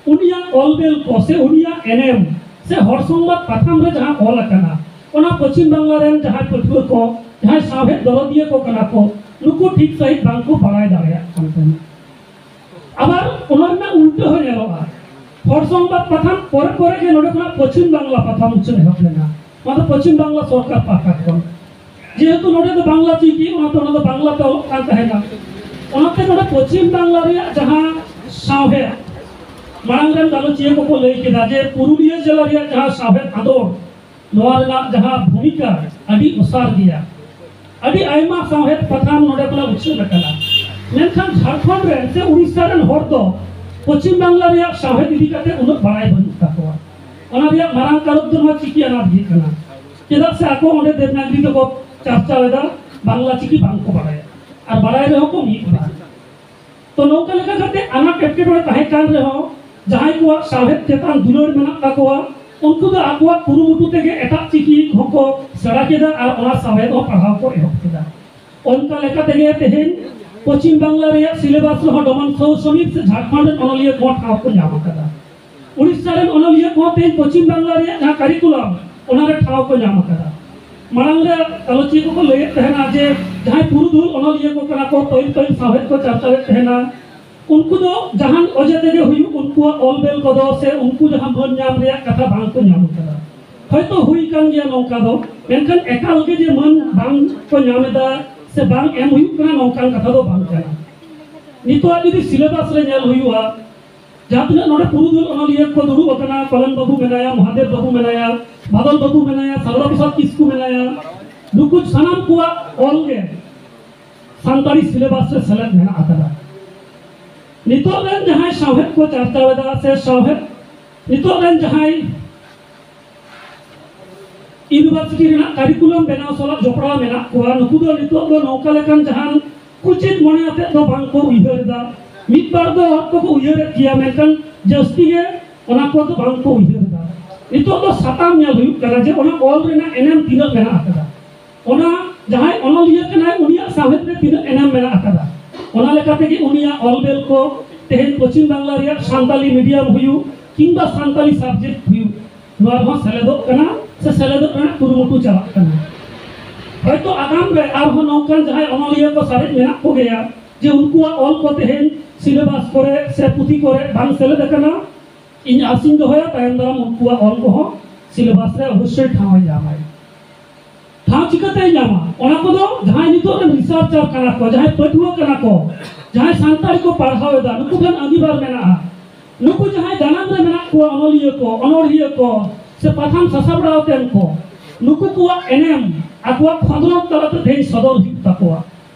ᱩᱱᱤᱭᱟᱜ ᱚᱞ ᱵᱮᱞ ᱠᱚ ᱥᱮ ᱩᱱᱤᱭᱟᱜ ᱮᱱᱮᱢ ᱥᱮ ᱦᱚᱲ ᱥᱚᱝᱵᱟᱫ ᱯᱟᱛᱷᱟᱢ ᱨᱮ ᱡᱟᱦᱟᱸ ᱚᱞ ᱟᱠᱟᱱᱟ, ᱚᱱᱟ ᱯᱚᱪᱷᱤᱢ ᱵᱟᱝᱞᱟ ᱨᱮᱱ ᱡᱟᱦᱟᱸᱭ ᱯᱟᱹᱴᱷᱩᱣᱟᱹ ᱠᱚ, ᱡᱟᱦᱟᱸᱭ ᱥᱟᱶᱦᱮᱫ ᱫᱚᱨᱚᱫᱤᱭᱟᱹ ᱠᱚ ᱠᱟᱱᱟ ᱠᱚ, ᱱᱩᱠᱩ ᱴᱷᱤᱠ ᱥᱟᱺᱦᱤᱡ ᱵᱟᱝᱠᱚ ᱵᱟᱲᱟᱭ ᱫᱟᱲᱮᱭᱟᱜ ᱠᱟᱱ ᱛᱟᱦᱮᱸᱱᱟ᱾ ᱟᱵᱟᱨ ᱚᱱᱟ ᱨᱮᱱᱟᱜ ᱩᱞᱴᱟᱹ ᱦᱚᱸ ᱧᱮᱞᱚᱜᱼᱟ, ᱦᱚᱲ ᱥᱚᱝᱵᱟᱫ ᱯᱟᱛᱷᱟᱢ ᱯᱚᱨᱮ ᱯᱚᱨᱮ ᱜᱮ ᱱᱚᱰᱮ ᱠᱷᱚᱱᱟᱜ ᱯᱚᱪᱷᱤᱢ ᱵᱟᱝᱞᱟ ᱯᱟᱛᱷᱟᱢ ᱩᱪᱷᱟᱹᱱ ᱮᱦᱚᱵ ᱞᱮᱱᱟ᱾ ᱚᱱᱟ ᱫᱚ ᱯᱚᱪᱷᱤᱢ ᱵᱟᱝᱞᱟ ᱥᱚᱨᱠᱟᱨ ᱯᱟᱦᱴᱟ ᱠᱷᱚᱱ, ᱡᱮᱦᱮᱛᱩ ᱱᱚᱰᱮ ᱫᱚ ᱵᱟᱝᱞᱟ ᱪᱤᱠᱤ, ᱚᱱᱟᱛᱮ ᱚᱱᱟ ᱫᱚ ᱵᱟᱝᱞᱟ ᱛᱮ ᱚᱞᱚᱜ ᱠᱟᱱ ᱛᱟᱦᱮᱱᱟ᱾ ᱚᱱᱟᱛᱮ ᱱᱚᱰᱮ ᱯᱚᱪᱷᱤᱢ ᱵᱟᱝᱞᱟ ᱨᱮᱭᱟᱜ ᱡᱟᱦᱟᱸ ᱥᱟᱶᱦᱮᱫ, ᱢᱟᱲᱟᱝ ᱨᱮᱱ ᱜᱟᱞᱚᱪᱤᱭᱟᱹ ᱠᱚᱠᱚ ᱞᱟᱹᱭ ᱠᱮᱫᱟ ᱡᱮ ᱯᱩᱨᱩᱞᱤᱭᱟᱹ ᱡᱮᱞᱟ ᱨᱮᱭᱟᱜ ᱡᱟᱦᱟᱸ ᱥᱟᱶᱦᱮᱫ ᱟᱸᱫᱳᱲ, ᱱᱚᱣᱟ ᱨᱮᱱᱟᱜ ᱡᱟᱦᱟᱸ ᱵᱷᱩᱢᱤᱠᱟ ᱟᱹᱰᱤ ᱚᱥᱟᱨ ᱜᱮᱭᱟ᱾ ᱟᱹᱰᱤ ᱟᱭᱢᱟ ᱥᱟᱶᱦᱮᱫ ᱯᱟᱛᱷᱟᱢ ᱱᱚᱰᱮ ᱠᱷᱚᱱᱟᱜ ᱩᱪᱷᱟᱹᱱ ᱟᱠᱟᱱᱟ, ᱢᱮᱱᱠᱷᱟᱱ ᱡᱷᱟᱲᱠᱷᱚᱸᱰ ᱨᱮᱱ ᱥᱮ ᱩᱲᱤᱥᱥᱟ ᱨᱮᱱ ᱦᱚᱲ ᱫᱚ ᱯᱚᱪᱷᱤᱢ ᱵᱟᱝᱞᱟ ᱨᱮᱭᱟᱜ ᱥᱟᱶᱦᱮᱫ ᱤᱫᱤ ᱠᱟᱛᱮ ᱩᱱᱟᱹᱜ ᱵᱟᱲᱟᱭ ᱵᱟᱹᱱᱩᱜ ᱛᱟᱠᱚᱣᱟ᱾ ᱚᱱᱟ ᱨᱮᱭᱟᱜ ᱢᱟᱨᱟᱝ ᱠᱟᱨᱚᱱ ᱫᱚ ᱱᱚᱣᱟ ᱪᱤᱠᱤ ᱟᱱᱟᱴ ᱜᱮ ᱠᱟᱱᱟ, ᱪᱮᱫᱟᱜ ᱥᱮ ᱟᱠᱚ ᱚᱸᱰᱮ ᱫᱮᱵᱽᱱᱟᱜᱽᱨᱤ ᱛᱮᱠᱚ ᱪᱟᱨᱪᱟᱣ ᱮᱫᱟ, ᱵᱟᱝᱞᱟ ᱪᱤᱠᱤ ᱵᱟᱝ ᱠᱚ ᱵᱟᱲᱟᱭᱟ, ᱟᱨ ᱵᱟᱲᱟᱭ ᱨᱮᱦᱚᱸ ᱠᱚ ᱢᱤᱫ ᱵᱟᱨ᱾ ᱛᱚ ᱱᱚᱝᱠᱟ ᱞᱮᱠᱟ ᱠᱟᱛᱮ ᱟᱱᱟᱴ ᱮᱴᱠᱮᱴᱚᱬᱮ ᱛᱟᱦᱮᱸ ᱠᱟᱱ ᱨᱮᱦᱚᱸ, ᱡᱟᱦᱟᱸᱭ ᱠᱚᱣᱟᱜ ᱥᱟᱶᱦᱮᱫ ᱪᱮᱛᱟᱱ ᱫᱩᱞᱟᱹᱲ ᱢᱮᱱᱟᱜ ᱛᱟᱠᱚᱣᱟ, ᱩᱱᱠᱩ ᱫᱚ ᱟᱠᱚᱣᱟᱜ ᱠᱩᱨᱩᱢᱩᱴᱩ ᱛᱮᱜᱮ ᱮᱴᱟᱜ ᱪᱤᱠᱤ ᱦᱚᱸᱠᱚ ᱥᱮᱬᱟ ᱠᱮᱫᱟ ᱟᱨ ᱚᱱᱟ ᱥᱟᱶᱦᱮᱫ ᱦᱚᱸ ᱯᱟᱲᱦᱟᱣ ᱠᱚ ᱮᱦᱚᱵ ᱠᱮᱫᱟ᱾ ᱚᱱᱠᱟ ᱞᱮᱠᱟ ᱛᱮᱜᱮ ᱛᱮᱦᱮᱧ ᱯᱚᱪᱷᱤᱢ ᱵᱟᱝᱞᱟ ᱨᱮᱭᱟᱜ ᱥᱤᱞᱮᱵᱟᱥ ᱨᱮᱦᱚᱸ ᱰᱚᱢᱟᱱ ᱥᱚᱦ ᱥᱚᱢᱤᱯ ᱥᱮ ᱡᱷᱟᱲᱠᱷᱚᱸᱰ ᱨᱮᱱ ᱚᱱᱚᱞᱤᱭᱟᱹ ᱠᱚᱦᱚᱸ ᱴᱷᱟᱶ ᱠᱚ ᱧᱟᱢ ᱟᱠᱟᱫᱟ᱾ ᱩᱲᱤᱥᱥᱟ ᱨᱮᱱ ᱚᱱᱚᱞᱤᱭᱟᱹ ᱠᱚᱦᱚᱸ ᱛᱮᱦᱮᱧ ᱯᱚᱪᱷᱤᱢ ᱵᱟᱝᱞᱟ ᱨᱮᱭᱟᱜ ᱡᱟᱦᱟᱸ ᱠᱟᱨᱤᱠᱩᱞᱟᱢ, ᱚᱱᱟᱨᱮ ᱴᱷᱟᱶ ᱠᱚ ᱧᱟᱢ ᱟᱠᱟᱫᱟ᱾ ᱢᱟᱲᱟᱝ ᱨᱮ ᱜᱟᱞᱚᱪᱤᱭᱟᱹ ᱠᱚᱠᱚ ᱞᱟᱹᱭᱮᱫ ᱛᱟᱦᱮᱱᱟ ᱡᱮ ᱡᱟᱦᱟᱸᱭ ᱯᱩᱨᱩᱫᱷᱩᱞ ᱚᱱᱚᱞᱤᱭᱟᱹ ᱠᱚ ᱠᱟᱱᱟ ᱠᱚ, ᱯᱟᱹᱦᱤᱞ ᱯᱟᱹᱦᱤᱞ ᱥᱟᱶᱦᱮᱫ ᱠᱚ ᱪᱟᱨᱪᱟᱣᱮᱫ ᱛᱟᱦᱮᱱᱟ, ᱩᱱᱠᱩ ᱫᱚ ᱡᱟᱦᱟᱱ ᱚᱡᱮ ᱛᱮᱜᱮ ᱦᱩᱭᱩᱜ, ᱩᱱᱠᱩᱣᱟᱜ ᱚᱞ ᱵᱮᱞ ᱠᱚᱫᱚ ᱥᱮ ᱩᱱᱠᱩ ᱡᱟᱦᱟᱸ ᱢᱟᱹᱱ ᱧᱟᱢ ᱨᱮᱭᱟᱜ ᱠᱟᱛᱷᱟ ᱵᱟᱝ ᱠᱚ ᱧᱟᱢ ᱟᱠᱟᱫᱟ᱾ ᱦᱚᱭᱛᱳ ᱦᱩᱭ ᱠᱟᱱ ᱜᱮᱭᱟ ᱱᱚᱝᱠᱟ ᱫᱚ, ᱢᱮᱱᱠᱷᱟᱱ ᱮᱠᱟᱞ ᱜᱮ ᱡᱮ ᱢᱟᱹᱱ ᱵᱟᱝ ᱠᱚ ᱧᱟᱢ ᱮᱫᱟ ᱥᱮ ᱵᱟᱝ ᱮᱢ ᱦᱩᱭᱩᱜ ᱠᱟᱱᱟ, ᱱᱚᱝᱠᱟᱱ ᱠᱟᱛᱷᱟ ᱫᱚ ᱵᱟᱝ ᱠᱟᱱᱟ᱾ ᱱᱤᱛᱚᱜ ᱡᱩᱫᱤ ᱥᱤᱞᱮᱵᱟᱥ ᱨᱮ ᱧᱮᱞ ᱦᱩᱭᱩᱜᱼᱟ, ᱡᱟᱦᱟᱸ ᱛᱤᱱᱟᱹᱜ ᱱᱚᱰᱮ ᱯᱩᱨᱩᱫᱷᱩᱞ ᱚᱱᱚᱞᱤᱭᱟᱹ ᱠᱚ ᱫᱩᱲᱩᱵ ᱟᱠᱟᱱᱟ, ᱠᱚᱞᱚᱱ ᱵᱟᱹᱵᱩ ᱢᱮᱱᱟᱭᱟ, ᱢᱚᱦᱟᱫᱮᱵ ᱵᱟᱹᱵᱩ ᱢᱮᱱᱟᱭᱟ, ᱵᱟᱫᱚᱞ ᱵᱟᱹᱵᱩ ᱢᱮᱱᱟᱭᱟ, ᱥᱟᱨᱚᱫᱟ ᱯᱨᱚᱥᱟᱫᱽ ᱠᱤᱥᱠᱩ ᱢᱮᱱᱟᱭᱟ, ᱱᱩᱠᱩ ᱥᱟᱱᱟᱢ ᱠᱚᱣᱟᱜ ᱚᱞ ᱜᱮ ᱥᱟᱱᱛᱟᱲᱤ ᱥᱤᱞᱮᱵᱟᱥ ᱨᱮ ᱥᱮᱞᱮᱫ ᱢᱮᱱᱟᱜ ᱟᱠᱟᱫᱟ᱾ ᱱᱤᱛᱚᱜ ᱨᱮᱱ ᱡᱟᱦᱟᱸᱭ ᱥᱟᱶᱦᱮᱫ ᱠᱚ ᱪᱟᱨᱪᱟᱣ ᱮᱫᱟ ᱥᱮ ᱥᱟᱶᱦᱮᱫ, ᱱᱤᱛᱚᱜ ᱨᱮᱱ ᱡᱟᱦᱟᱸᱭ ᱤᱭᱩᱱᱤᱵᱷᱟᱨᱥᱤᱴᱤ ᱨᱮᱱᱟᱜ ᱠᱟᱨᱤᱠᱩᱞᱟᱢ ᱵᱮᱱᱟᱣ ᱥᱟᱞᱟᱜ ᱡᱚᱯᱲᱟᱣ ᱢᱮᱱᱟᱜ ᱠᱚᱣᱟ, ᱱᱩᱠᱩ ᱫᱚ ᱱᱤᱛᱚᱜ ᱫᱚ ᱱᱚᱝᱠᱟ ᱞᱮᱠᱟᱱ ᱡᱟᱦᱟᱱ ᱠᱩᱪᱤᱛ ᱢᱚᱱᱮ ᱟᱛᱮᱫ ᱫᱚ ᱵᱟᱝ ᱠᱚ ᱩᱭᱦᱟᱹᱨ ᱮᱫᱟ᱾ ᱢᱤᱫ ᱵᱟᱨ ᱫᱚ ᱦᱚᱲ ᱠᱚᱠᱚ ᱩᱭᱦᱟᱹᱨᱮᱫ ᱜᱮᱭᱟ, ᱢᱮᱱᱠᱷᱟᱱ ᱡᱟᱹᱥᱛᱤ ᱜᱮ ᱚᱱᱟ ᱠᱚᱫᱚ ᱵᱟᱝ ᱠᱚ ᱩᱭᱦᱟᱹᱨ ᱮᱫᱟ᱾ ᱱᱤᱛᱚᱜ ᱫᱚ ᱥᱟᱛᱟᱢ ᱧᱮᱞ ᱦᱩᱭᱩᱜ ᱠᱟᱱᱟ ᱡᱮ ᱚᱱᱟ ᱚᱞ ᱨᱮᱱᱟᱜ ᱮᱱᱮᱢ ᱛᱤᱱᱟᱹᱜ ᱢᱮᱱᱟᱜ ᱟᱠᱟᱫᱟ, ᱚᱱᱟ ᱡᱟᱦᱟᱸᱭ ᱚᱱᱚᱞᱤᱭᱟᱹ ᱠᱟᱱᱟᱭ ᱩᱱᱤᱭᱟᱜ ᱥᱟᱶᱦᱮᱫ ᱨᱮ ᱛᱤᱱᱟᱹᱜ ᱮᱱᱮᱢ ᱢᱮᱱᱟᱜ ᱟᱠᱟᱫᱟ᱾ ᱚᱱᱟ ᱞᱮᱠᱟ ᱛᱮᱜᱮ ᱩᱱᱤᱭᱟᱜ ᱚᱞ ᱵᱮᱞ ᱠᱚ ᱛᱮᱦᱮᱧ ᱯᱚᱪᱷᱤᱢ ᱵᱟᱝᱞᱟ ᱨᱮᱭᱟᱜ ᱥᱟᱱᱛᱟᱞᱤ ᱢᱤᱰᱤᱭᱟᱢ ᱦᱩᱭᱩᱜ ᱠᱤᱝᱵᱟ ᱥᱟᱱᱛᱟᱞᱤ ᱥᱟᱵᱡᱮᱠᱴ ᱦᱩᱭᱩᱜ, ᱱᱚᱣᱟ ᱨᱮᱦᱚᱸ ᱥᱮᱞᱮᱫᱚᱜ ᱠᱟᱱᱟ ᱥᱮ ᱥᱮᱞᱮᱫᱚᱜ ᱨᱮᱱᱟᱜ ᱠᱩᱨᱩᱢᱩᱴᱩ ᱪᱟᱞᱟᱜ ᱠᱟᱱᱟ᱾ ᱦᱚᱭᱛᱚ ᱟᱜᱟᱢ ᱨᱮ ᱟᱨᱦᱚᱸ ᱱᱚᱝᱠᱟᱱ ᱡᱟᱦᱟᱸᱭ ᱚᱱᱚᱞᱤᱭᱟᱹ ᱠᱚ ᱥᱟᱨᱮᱡ ᱢᱮᱱᱟᱜ ᱠᱚᱜᱮᱭᱟ, ᱡᱮ ᱩᱱᱠᱩᱣᱟᱜ ᱚᱞ ᱠᱚ ᱛᱮᱦᱮᱧ ᱥᱤᱞᱮᱵᱟᱥ ᱠᱚᱨᱮ ᱥᱮ ᱯᱩᱛᱷᱤ ᱠᱚᱨᱮ ᱵᱟᱝ ᱥᱮᱞᱮᱫ ᱟᱠᱟᱱᱟ᱾ ᱤᱧ ᱟᱥᱤᱧ ᱫᱚᱦᱚᱭᱟ, ᱛᱟᱭᱚᱢ ᱫᱟᱨᱟᱢ ᱩᱱᱠᱩᱣᱟᱜ ᱚᱞ ᱠᱚᱦᱚᱸ ᱥᱤᱞᱮᱵᱟᱥ ᱨᱮ ᱚᱵᱚᱥᱥᱳᱭ ᱴᱷᱟᱶ ᱮ ᱧᱟᱢᱟᱭ᱾ ᱴᱷᱟᱶ ᱪᱤᱠᱟᱹᱛᱮᱭ ᱧᱟᱢᱟ? ᱚᱱᱟ ᱠᱚᱫᱚ ᱡᱟᱦᱟᱸᱭ ᱱᱤᱛᱚᱜ ᱨᱮᱱ ᱨᱤᱥᱟᱨᱪᱟᱨ ᱠᱟᱱᱟ ᱠᱚ, ᱡᱟᱦᱟᱸᱭ ᱯᱟᱹᱴᱷᱩᱣᱟᱹ ᱠᱟᱱᱟ ᱠᱚ, ᱡᱟᱦᱟᱸᱭ ᱥᱟᱱᱛᱟᱲᱤ ᱠᱚ ᱯᱟᱲᱦᱟᱣ ᱮᱫᱟ, ᱱᱩᱠᱩ ᱴᱷᱮᱱ ᱟᱸᱜᱤᱵᱷᱟᱨ ᱢᱮᱱᱟᱜᱼᱟ᱾ ᱱᱩᱠᱩ ᱡᱟᱦᱟᱸᱭ ᱡᱟᱱᱟᱢ ᱨᱮ ᱢᱮᱱᱟᱜ ᱠᱚᱣᱟ, ᱚᱱᱚᱞᱤᱭᱟᱹ ᱠᱚ, ᱚᱱᱚᱲᱦᱤᱭᱟᱹ ᱠᱚ, ᱥᱮ ᱯᱟᱛᱷᱟᱢ ᱥᱟᱥᱟᱯᱲᱟᱣ ᱛᱮᱱ ᱠᱚ, ᱱᱩᱠᱩ ᱠᱚᱣᱟᱜ ᱮᱱᱮᱢ ᱟᱠᱚᱣᱟᱜ ᱠᱷᱚᱸᱫᱽᱨᱚᱸᱫᱽ ᱛᱟᱞᱟᱛᱮ ᱛᱮᱦᱮᱧ ᱥᱚᱫᱚᱨ ᱦᱩᱭᱩᱜ ᱛᱟᱠᱚᱣᱟ᱾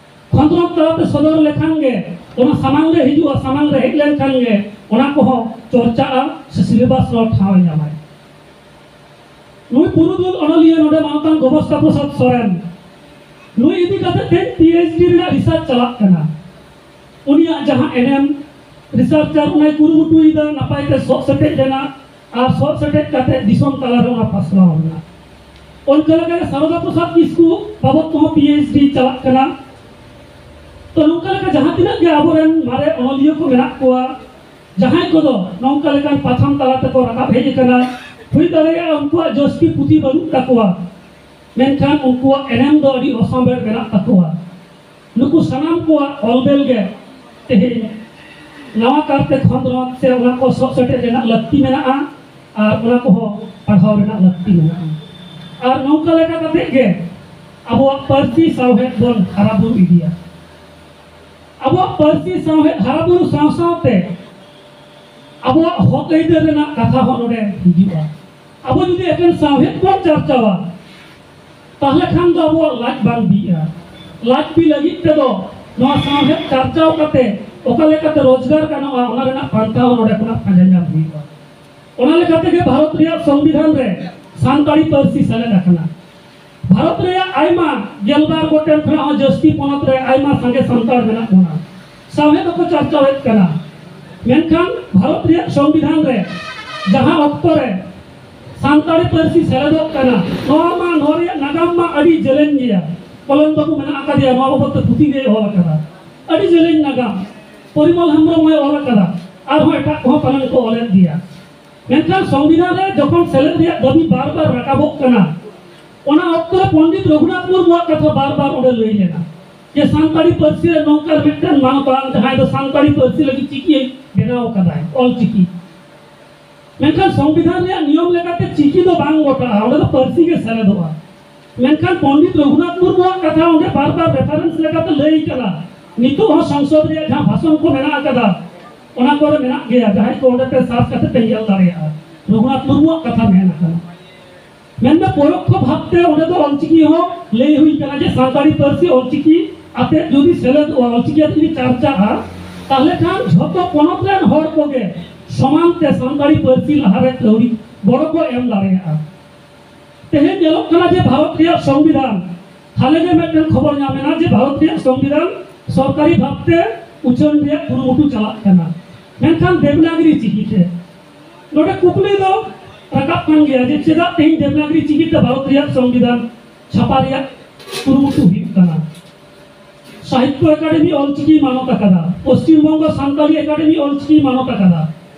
ᱠᱷᱚᱸᱫᱽᱨᱚᱸᱫᱽ ᱛᱟᱞᱟᱛᱮ ᱥᱚᱫᱚᱨ ᱞᱮᱠᱷᱟᱱ ᱜᱮ, ᱚᱱᱟ ᱥᱟᱢᱟᱝ ᱨᱮ ᱦᱤᱡᱩᱜᱼᱟ, ᱥᱟᱢᱟᱝ ᱨᱮ ᱦᱮᱡ ᱞᱮᱱᱠᱷᱟᱱ ᱜᱮ ᱚᱱᱟ ᱠᱚᱦᱚᱸ ᱪᱚᱨᱪᱟᱜᱼᱟ ᱥᱮ ᱥᱤᱞᱮᱵᱟᱥ ᱨᱮᱦᱚᱸ ᱴᱷᱟᱶ ᱮ ᱧᱟᱢᱟᱭ᱾ ᱱᱩᱭ ᱯᱩᱨᱩᱫᱷᱩᱞ ᱚᱱᱚᱞᱤᱭᱟᱹ ᱱᱚᱰᱮ ᱢᱟᱱᱚᱛᱟᱱ ᱜᱚᱵᱚᱥᱛᱟ ᱯᱨᱚᱥᱟᱫᱽ ᱥᱚᱨᱮᱱ, ᱱᱩᱭ ᱤᱫᱤ ᱠᱟᱛᱮ ᱛᱮᱦᱮᱧ ᱯᱤ ᱮᱭᱤᱪ ᱰᱤ ᱨᱮᱱᱟᱜ ᱨᱤᱥᱟᱨᱪ ᱪᱟᱞᱟᱜ ᱠᱟᱱᱟ᱾ ᱩᱱᱤᱭᱟᱜ ᱡᱟᱦᱟᱸ ᱮᱱᱮᱢ ᱨᱤᱥᱟᱨᱪᱟᱨ ᱚᱱᱟᱭ ᱠᱩᱨᱩᱢᱩᱴᱩᱭᱮᱫᱟ ᱱᱟᱯᱟᱭ ᱛᱮ ᱥᱚᱜ ᱥᱮᱴᱮᱡ ᱨᱮᱱᱟᱜ ᱟᱨ ᱥᱚᱜ ᱥᱮᱴᱮᱡ ᱠᱟᱛᱮ ᱫᱤᱥᱚᱢ ᱛᱟᱞᱟᱨᱮ ᱚᱱᱟ ᱯᱟᱥᱱᱟᱣ ᱨᱮᱱᱟᱜ᱾ ᱚᱱᱠᱟ ᱞᱮᱠᱟᱜᱮ ᱥᱟᱨᱚᱫᱟ ᱯᱨᱚᱥᱟᱫᱽ ᱠᱤᱥᱠᱩ ᱵᱟᱵᱚᱫ ᱠᱚᱦᱚᱸ ᱯᱤ ᱮᱭᱤᱪ ᱰᱤ ᱪᱟᱞᱟᱜ ᱠᱟᱱᱟ᱾ ᱛᱚ, ᱱᱚᱝᱠᱟ ᱞᱮᱠᱟ ᱡᱟᱦᱟᱸ ᱛᱤᱱᱟᱹᱜ ᱜᱮ ᱟᱵᱚᱨᱮᱱ ᱢᱟᱨᱮ ᱚᱱᱚᱞᱤᱭᱟᱹ ᱠᱚ ᱢᱮᱱᱟᱜ ᱠᱚᱣᱟ, ᱡᱟᱦᱟᱸᱭ ᱠᱚᱫᱚ ᱱᱚᱝᱠᱟ ᱞᱮᱠᱟᱱ ᱯᱟᱛᱷᱟᱢ ᱛᱟᱞᱟ ᱛᱮᱠᱚ ᱨᱟᱠᱟᱵ ᱦᱮᱡ ᱟᱠᱟᱱᱟ, ᱦᱩᱭ ᱫᱟᱲᱮᱭᱟᱜᱼᱟ ᱩᱱᱠᱩᱣᱟᱜ ᱡᱟᱹᱥᱛᱤ ᱯᱩᱛᱷᱤ ᱵᱟᱹᱱᱩᱜ ᱛᱟᱠᱚᱣᱟ, ᱢᱮᱱᱠᱷᱟᱱ ᱩᱱᱠᱩᱣᱟᱜ ᱮᱱᱮᱢ ᱫᱚ ᱟᱹᱰᱤ ᱚᱥᱟᱢᱵᱷᱮᱲ ᱢᱮᱱᱟᱜ ᱛᱟᱠᱚᱣᱟ᱾ ᱱᱩᱠᱩ ᱥᱟᱱᱟᱢ ᱠᱚᱣᱟᱜ ᱚᱞ ᱵᱮᱞ ᱜᱮ ᱛᱮᱦᱮᱧ ᱱᱟᱣᱟ ᱠᱟᱨᱛᱮ ᱠᱷᱚᱸᱫᱽᱨᱚᱸᱫᱽ ᱥᱮ ᱚᱱᱟ ᱠᱚ ᱥᱚᱜ ᱥᱮᱴᱮᱡ ᱨᱮᱱᱟᱜ ᱞᱟᱹᱠᱛᱤ ᱢᱮᱱᱟᱜᱼᱟ ᱟᱨ ᱚᱱᱟ ᱠᱚᱦᱚᱸ ᱯᱟᱲᱦᱟᱣ ᱨᱮᱱᱟᱜ ᱞᱟᱹᱠᱛᱤ ᱢᱮᱱᱟᱜᱼᱟ᱾ ᱟᱨ ᱱᱚᱝᱠᱟ ᱞᱮᱠᱟ ᱠᱟᱛᱮ ᱜᱮ ᱟᱵᱚᱣᱟᱜ ᱯᱟᱹᱨᱥᱤ ᱥᱟᱶᱦᱮᱫ ᱵᱚᱱ ᱦᱟᱨᱟ ᱵᱩᱨᱩ ᱤᱫᱤᱭᱟ᱾ ᱟᱵᱚᱣᱟᱜ ᱯᱟᱹᱨᱥᱤ ᱥᱟᱶᱦᱮᱫ ᱦᱟᱨᱟ ᱵᱩᱨᱩ ᱥᱟᱶ ᱥᱟᱶᱛᱮ ᱟᱵᱚᱣᱟᱜ ᱦᱚᱠ ᱟᱹᱭᱫᱟᱹᱨ ᱨᱮᱱᱟᱜ ᱠᱟᱛᱷᱟ ᱦᱚᱸ ᱱᱚᱰᱮ ᱦᱤᱡᱩᱜᱼᱟ᱾ ᱟᱵᱚ ᱡᱩᱫᱤ ᱮᱠᱮᱱ ᱥᱟᱶᱦᱮᱫ ᱵᱚᱱ ᱪᱟᱨᱪᱟᱣᱟ, ᱛᱟᱦᱞᱮ ᱠᱷᱟᱱ ᱫᱚ ᱟᱵᱚᱣᱟᱜ ᱞᱟᱡ ᱵᱟᱝ ᱵᱤᱜᱼᱟ᱾ ᱞᱟᱡ ᱵᱤ ᱞᱟᱹᱜᱤᱫ ᱛᱮᱫᱚ ᱱᱚᱣᱟ ᱥᱟᱶᱦᱮᱫ ᱪᱟᱨᱪᱟᱣ ᱠᱟᱛᱮ ᱚᱠᱟ ᱞᱮᱠᱟᱛᱮ ᱨᱳᱡᱽᱜᱟᱨ ᱜᱟᱱᱚᱜᱼᱟ, ᱚᱱᱟ ᱨᱮᱱᱟᱜ ᱯᱟᱱᱛᱷᱟ ᱦᱚᱸ ᱱᱚᱰᱮ ᱠᱷᱚᱱᱟᱜ ᱯᱟᱸᱡᱟ ᱧᱟᱢ ᱦᱩᱭᱩᱜᱼᱟ᱾ ᱚᱱᱟ ᱞᱮᱠᱟ ᱛᱮᱜᱮ ᱵᱷᱟᱨᱚᱛ ᱨᱮᱭᱟᱜ ᱥᱚᱝᱵᱤᱫᱷᱟᱱ ᱨᱮ ᱥᱟᱱᱛᱟᱲᱤ ᱯᱟᱹᱨᱥᱤ ᱥᱮᱞᱮᱫ ᱟᱠᱟᱱᱟ᱾ ᱵᱷᱟᱨᱚᱛ ᱨᱮᱭᱟᱜ ᱟᱭᱢᱟ ᱜᱮᱞᱵᱟᱨ ᱜᱚᱴᱮᱱ ᱠᱷᱚᱱᱟᱜ ᱦᱚᱸ ᱡᱟᱹᱥᱛᱤ ᱯᱚᱱᱚᱛ ᱨᱮ ᱟᱭᱢᱟ ᱥᱟᱸᱜᱮ ᱥᱟᱱᱛᱟᱲ ᱢᱮᱱᱟᱜ ᱵᱚᱱᱟ, ᱥᱟᱶᱦᱮᱫ ᱦᱚᱸᱠᱚ ᱪᱟᱨᱪᱟᱣᱮᱫ ᱠᱟᱱᱟ᱾ ᱢᱮᱱᱠᱷᱟᱱ ᱵᱷᱟᱨᱚᱛ ᱨᱮᱭᱟᱜ ᱥᱚᱝᱵᱤᱫᱷᱟᱱ ᱨᱮ ᱡᱟᱦᱟᱸ ᱚᱠᱛᱚ ᱨᱮ ᱥᱟᱱᱛᱟᱲᱤ ᱯᱟᱹᱨᱥᱤ ᱥᱮᱞᱮᱫᱚᱜ ᱠᱟᱱᱟ, ᱱᱚᱣᱟ ᱢᱟ, ᱱᱚᱣᱟ ᱨᱮᱭᱟᱜ ᱱᱟᱜᱟᱢ ᱢᱟ ᱟᱹᱰᱤ ᱡᱮᱞᱮᱧ ᱜᱮᱭᱟ᱾ ᱠᱚᱞᱚᱢ ᱵᱟᱹᱵᱩ ᱢᱮᱱᱟᱜ ᱟᱠᱟᱫᱮᱭᱟ, ᱱᱚᱣᱟ ᱵᱟᱵᱚᱫ ᱛᱮ ᱯᱩᱛᱷᱤ ᱜᱮᱭ ᱚᱞ ᱟᱠᱟᱫᱟ᱾ ᱟᱹᱰᱤ ᱡᱮᱞᱮᱧ ᱱᱟᱜᱟᱢ, ᱯᱚᱨᱤᱢᱚᱞ ᱦᱮᱢᱵᱨᱚᱢ ᱦᱚᱸᱭ ᱚᱞ ᱟᱠᱟᱫᱟ, ᱟᱨᱦᱚᱸ ᱮᱴᱟᱜ ᱠᱚᱦᱚᱸ ᱯᱟᱞᱮᱱ ᱠᱚ ᱚᱞᱮᱫ ᱜᱮᱭᱟ᱾ ᱢᱮᱱᱠᱷᱟᱱ ᱥᱚᱝᱵᱤᱫᱷᱟᱱ ᱨᱮ ᱡᱚᱠᱷᱚᱱ ᱥᱮᱞᱮᱫ ᱨᱮᱭᱟᱜ ᱫᱟᱹᱵᱤ ᱵᱟᱨ ᱵᱟᱨ ᱨᱟᱠᱟᱵᱚᱜ ᱠᱟᱱᱟ, ᱚᱱᱟ ᱚᱠᱛᱚ ᱨᱮ ᱯᱚᱱᱰᱤᱛ ᱨᱚᱜᱷᱩᱱᱟᱛᱷ ᱢᱩᱨᱢᱩᱣᱟᱜ ᱠᱟᱛᱷᱟ ᱵᱟᱨ ᱵᱟᱨ ᱚᱸᱰᱮ ᱞᱟᱹᱭ ᱞᱮᱱᱟ ᱡᱮ ᱥᱟᱱᱛᱟᱲᱤ ᱯᱟᱹᱨᱥᱤ ᱨᱮ ᱱᱚᱝᱠᱟᱱ ᱢᱤᱫᱴᱮᱱ ᱢᱟᱱᱚᱛᱟᱱ ᱡᱟᱦᱟᱸᱭ ᱫᱚ ᱥᱟᱱᱛᱟᱲᱤ ᱯᱟᱹᱨᱥᱤ ᱞᱟᱹᱜᱤᱫ ᱪᱤᱠᱤ ᱵᱮᱱᱟᱣ ᱟᱠᱟᱫᱟᱭ, ᱚᱞᱪᱤᱠᱤ᱾ ᱢᱮᱱᱠᱷᱟᱱ ᱥᱚᱝᱵᱤᱫᱷᱟᱱ ᱨᱮᱭᱟᱜ ᱱᱤᱭᱚᱢ ᱞᱮᱠᱟᱛᱮ ᱪᱤᱠᱤ ᱫᱚ ᱵᱟᱝ ᱜᱚᱴᱟᱜᱼᱟ, ᱚᱸᱰᱮ ᱫᱚ ᱯᱟᱹᱨᱥᱤ ᱜᱮ ᱥᱮᱞᱮᱫᱚᱜᱼᱟ᱾ ᱢᱮᱱᱠᱷᱟᱱ ᱯᱚᱱᱰᱤᱛ ᱨᱚᱜᱷᱩᱱᱟᱛᱷ ᱢᱩᱨᱢᱩᱣᱟᱜ ᱠᱟᱛᱷᱟ ᱚᱸᱰᱮ ᱵᱟᱨ ᱵᱟᱨ ᱨᱮᱯᱷᱟᱨᱮᱱᱥ ᱞᱮᱠᱟᱛᱮ ᱞᱟᱹᱭ ᱠᱟᱱᱟ, ᱱᱤᱛᱚᱜ ᱦᱚᱸ ᱥᱚᱝᱥᱚᱫ ᱨᱮᱭᱟᱜ ᱡᱟᱦᱟᱸ ᱵᱷᱟᱥᱚᱱ ᱠᱚ ᱢᱮᱱᱟᱜ ᱟᱠᱟᱫᱟ, ᱚᱱᱟ ᱠᱚᱨᱮ ᱢᱮᱱᱟᱜ ᱜᱮᱭᱟ, ᱡᱟᱦᱟᱸᱭ ᱠᱚ ᱚᱸᱰᱮ ᱯᱮ ᱥᱟᱨᱪ ᱠᱟᱛᱮ ᱯᱮ ᱧᱮᱞ ᱫᱟᱲᱮᱭᱟᱜᱼᱟ, ᱨᱚᱜᱷᱩᱱᱟᱛᱷ ᱢᱩᱨᱢᱩᱣᱟᱜ ᱠᱟᱛᱷᱟ ᱢᱮᱱ ᱟᱠᱟᱱᱟ᱾ ᱢᱮᱱᱫᱚ ᱯᱚᱨᱚᱠᱠᱷᱚ ᱵᱷᱟᱵᱽᱛᱮ ᱚᱸᱰᱮ ᱫᱚ ᱚᱞᱪᱤᱠᱤ ᱦᱚᱸ ᱞᱟᱹᱭ ᱦᱩᱭ ᱠᱟᱱᱟ ᱡᱮ ᱥᱟᱱᱛᱟᱲᱤ ᱯᱟᱹᱨᱥᱤ ᱚᱞᱪᱤᱠᱤ ᱟᱛᱮ ᱡᱩᱫᱤ ᱥᱮᱞᱮᱫᱚᱜᱼᱟ, ᱚᱞᱪᱤᱠᱤ ᱟᱛᱮ ᱡᱩᱫᱤ ᱪᱟᱨᱪᱟᱜᱼᱟ, ᱛᱟᱦᱚᱞᱮ ᱠᱷᱟᱱ ᱡᱷᱚᱛᱚ ᱯᱚᱱᱚᱛ ᱨᱮᱱ ᱦᱚᱲ ᱠᱚᱜᱮ ᱥᱚᱢᱟᱱ ᱛᱮ ᱥᱟᱱᱛᱟᱲᱤ ᱯᱟᱹᱨᱥᱤ ᱞᱟᱦᱟᱨᱮ ᱠᱟᱹᱣᱰᱤ ᱜᱚᱲᱚ ᱠᱚ ᱮᱢ ᱫᱟᱲᱮᱭᱟᱜᱼᱟ᱾ ᱛᱮᱦᱮᱧ ᱧᱮᱞᱚᱜ ᱠᱟᱱᱟ ᱡᱮ ᱵᱷᱟᱨᱚᱛ ᱨᱮᱭᱟᱜ ᱥᱚᱝᱵᱤᱫᱷᱟᱱ, ᱦᱟᱞᱮ ᱜᱮ ᱢᱤᱫᱴᱮᱱ ᱠᱷᱚᱵᱚᱨ ᱧᱟᱢ ᱮᱱᱟ ᱡᱮ ᱵᱷᱟᱨᱚᱛ ᱨᱮᱭᱟᱜ ᱥᱚᱝᱵᱤᱫᱷᱟᱱ ᱥᱚᱨᱠᱟᱨᱤ ᱵᱷᱟᱵᱽᱛᱮ ᱩᱪᱷᱟᱹᱱ ᱨᱮᱭᱟᱜ ᱠᱩᱨᱩᱢᱩᱴᱩ ᱪᱟᱞᱟᱜ ᱠᱟᱱᱟ, ᱢᱮᱱᱠᱷᱟᱱ ᱫᱮᱵᱽᱱᱟᱜᱽᱨᱤ ᱪᱤᱠᱤᱛᱮ᱾ ᱱᱚᱰᱮ ᱠᱩᱠᱞᱤ ᱫᱚ ᱨᱟᱠᱟᱵ ᱠᱟᱱ ᱜᱮᱭᱟ ᱡᱮ ᱪᱮᱫᱟᱜ ᱛᱮᱦᱮᱧ ᱫᱮᱵᱽᱱᱟᱜᱽᱨᱤ ᱪᱤᱠᱤᱛᱮ ᱵᱷᱟᱨᱚᱛ ᱨᱮᱭᱟᱜ ᱥᱚᱝᱵᱤᱫᱷᱟᱱ ᱪᱷᱟᱯᱟ ᱨᱮᱭᱟᱜ ᱠᱩᱨᱩᱢᱩᱴᱩ ᱦᱩᱭᱩᱜ ᱠᱟᱱᱟ? ᱥᱟᱦᱤᱛᱛᱚ ᱮᱠᱟᱰᱮᱢᱤ ᱚᱞᱪᱤᱠᱤ ᱢᱟᱱᱚᱛ ᱟᱠᱟᱫᱟ, ᱯᱚᱥᱪᱤᱢ ᱵᱚᱝᱜᱚ ᱥᱟᱱᱛᱟᱞᱤ ᱮᱠᱟᱰᱮᱢᱤ ᱚᱞᱪᱤᱠᱤ ᱢᱟᱱᱚᱛ ᱟᱠᱟᱫᱟ,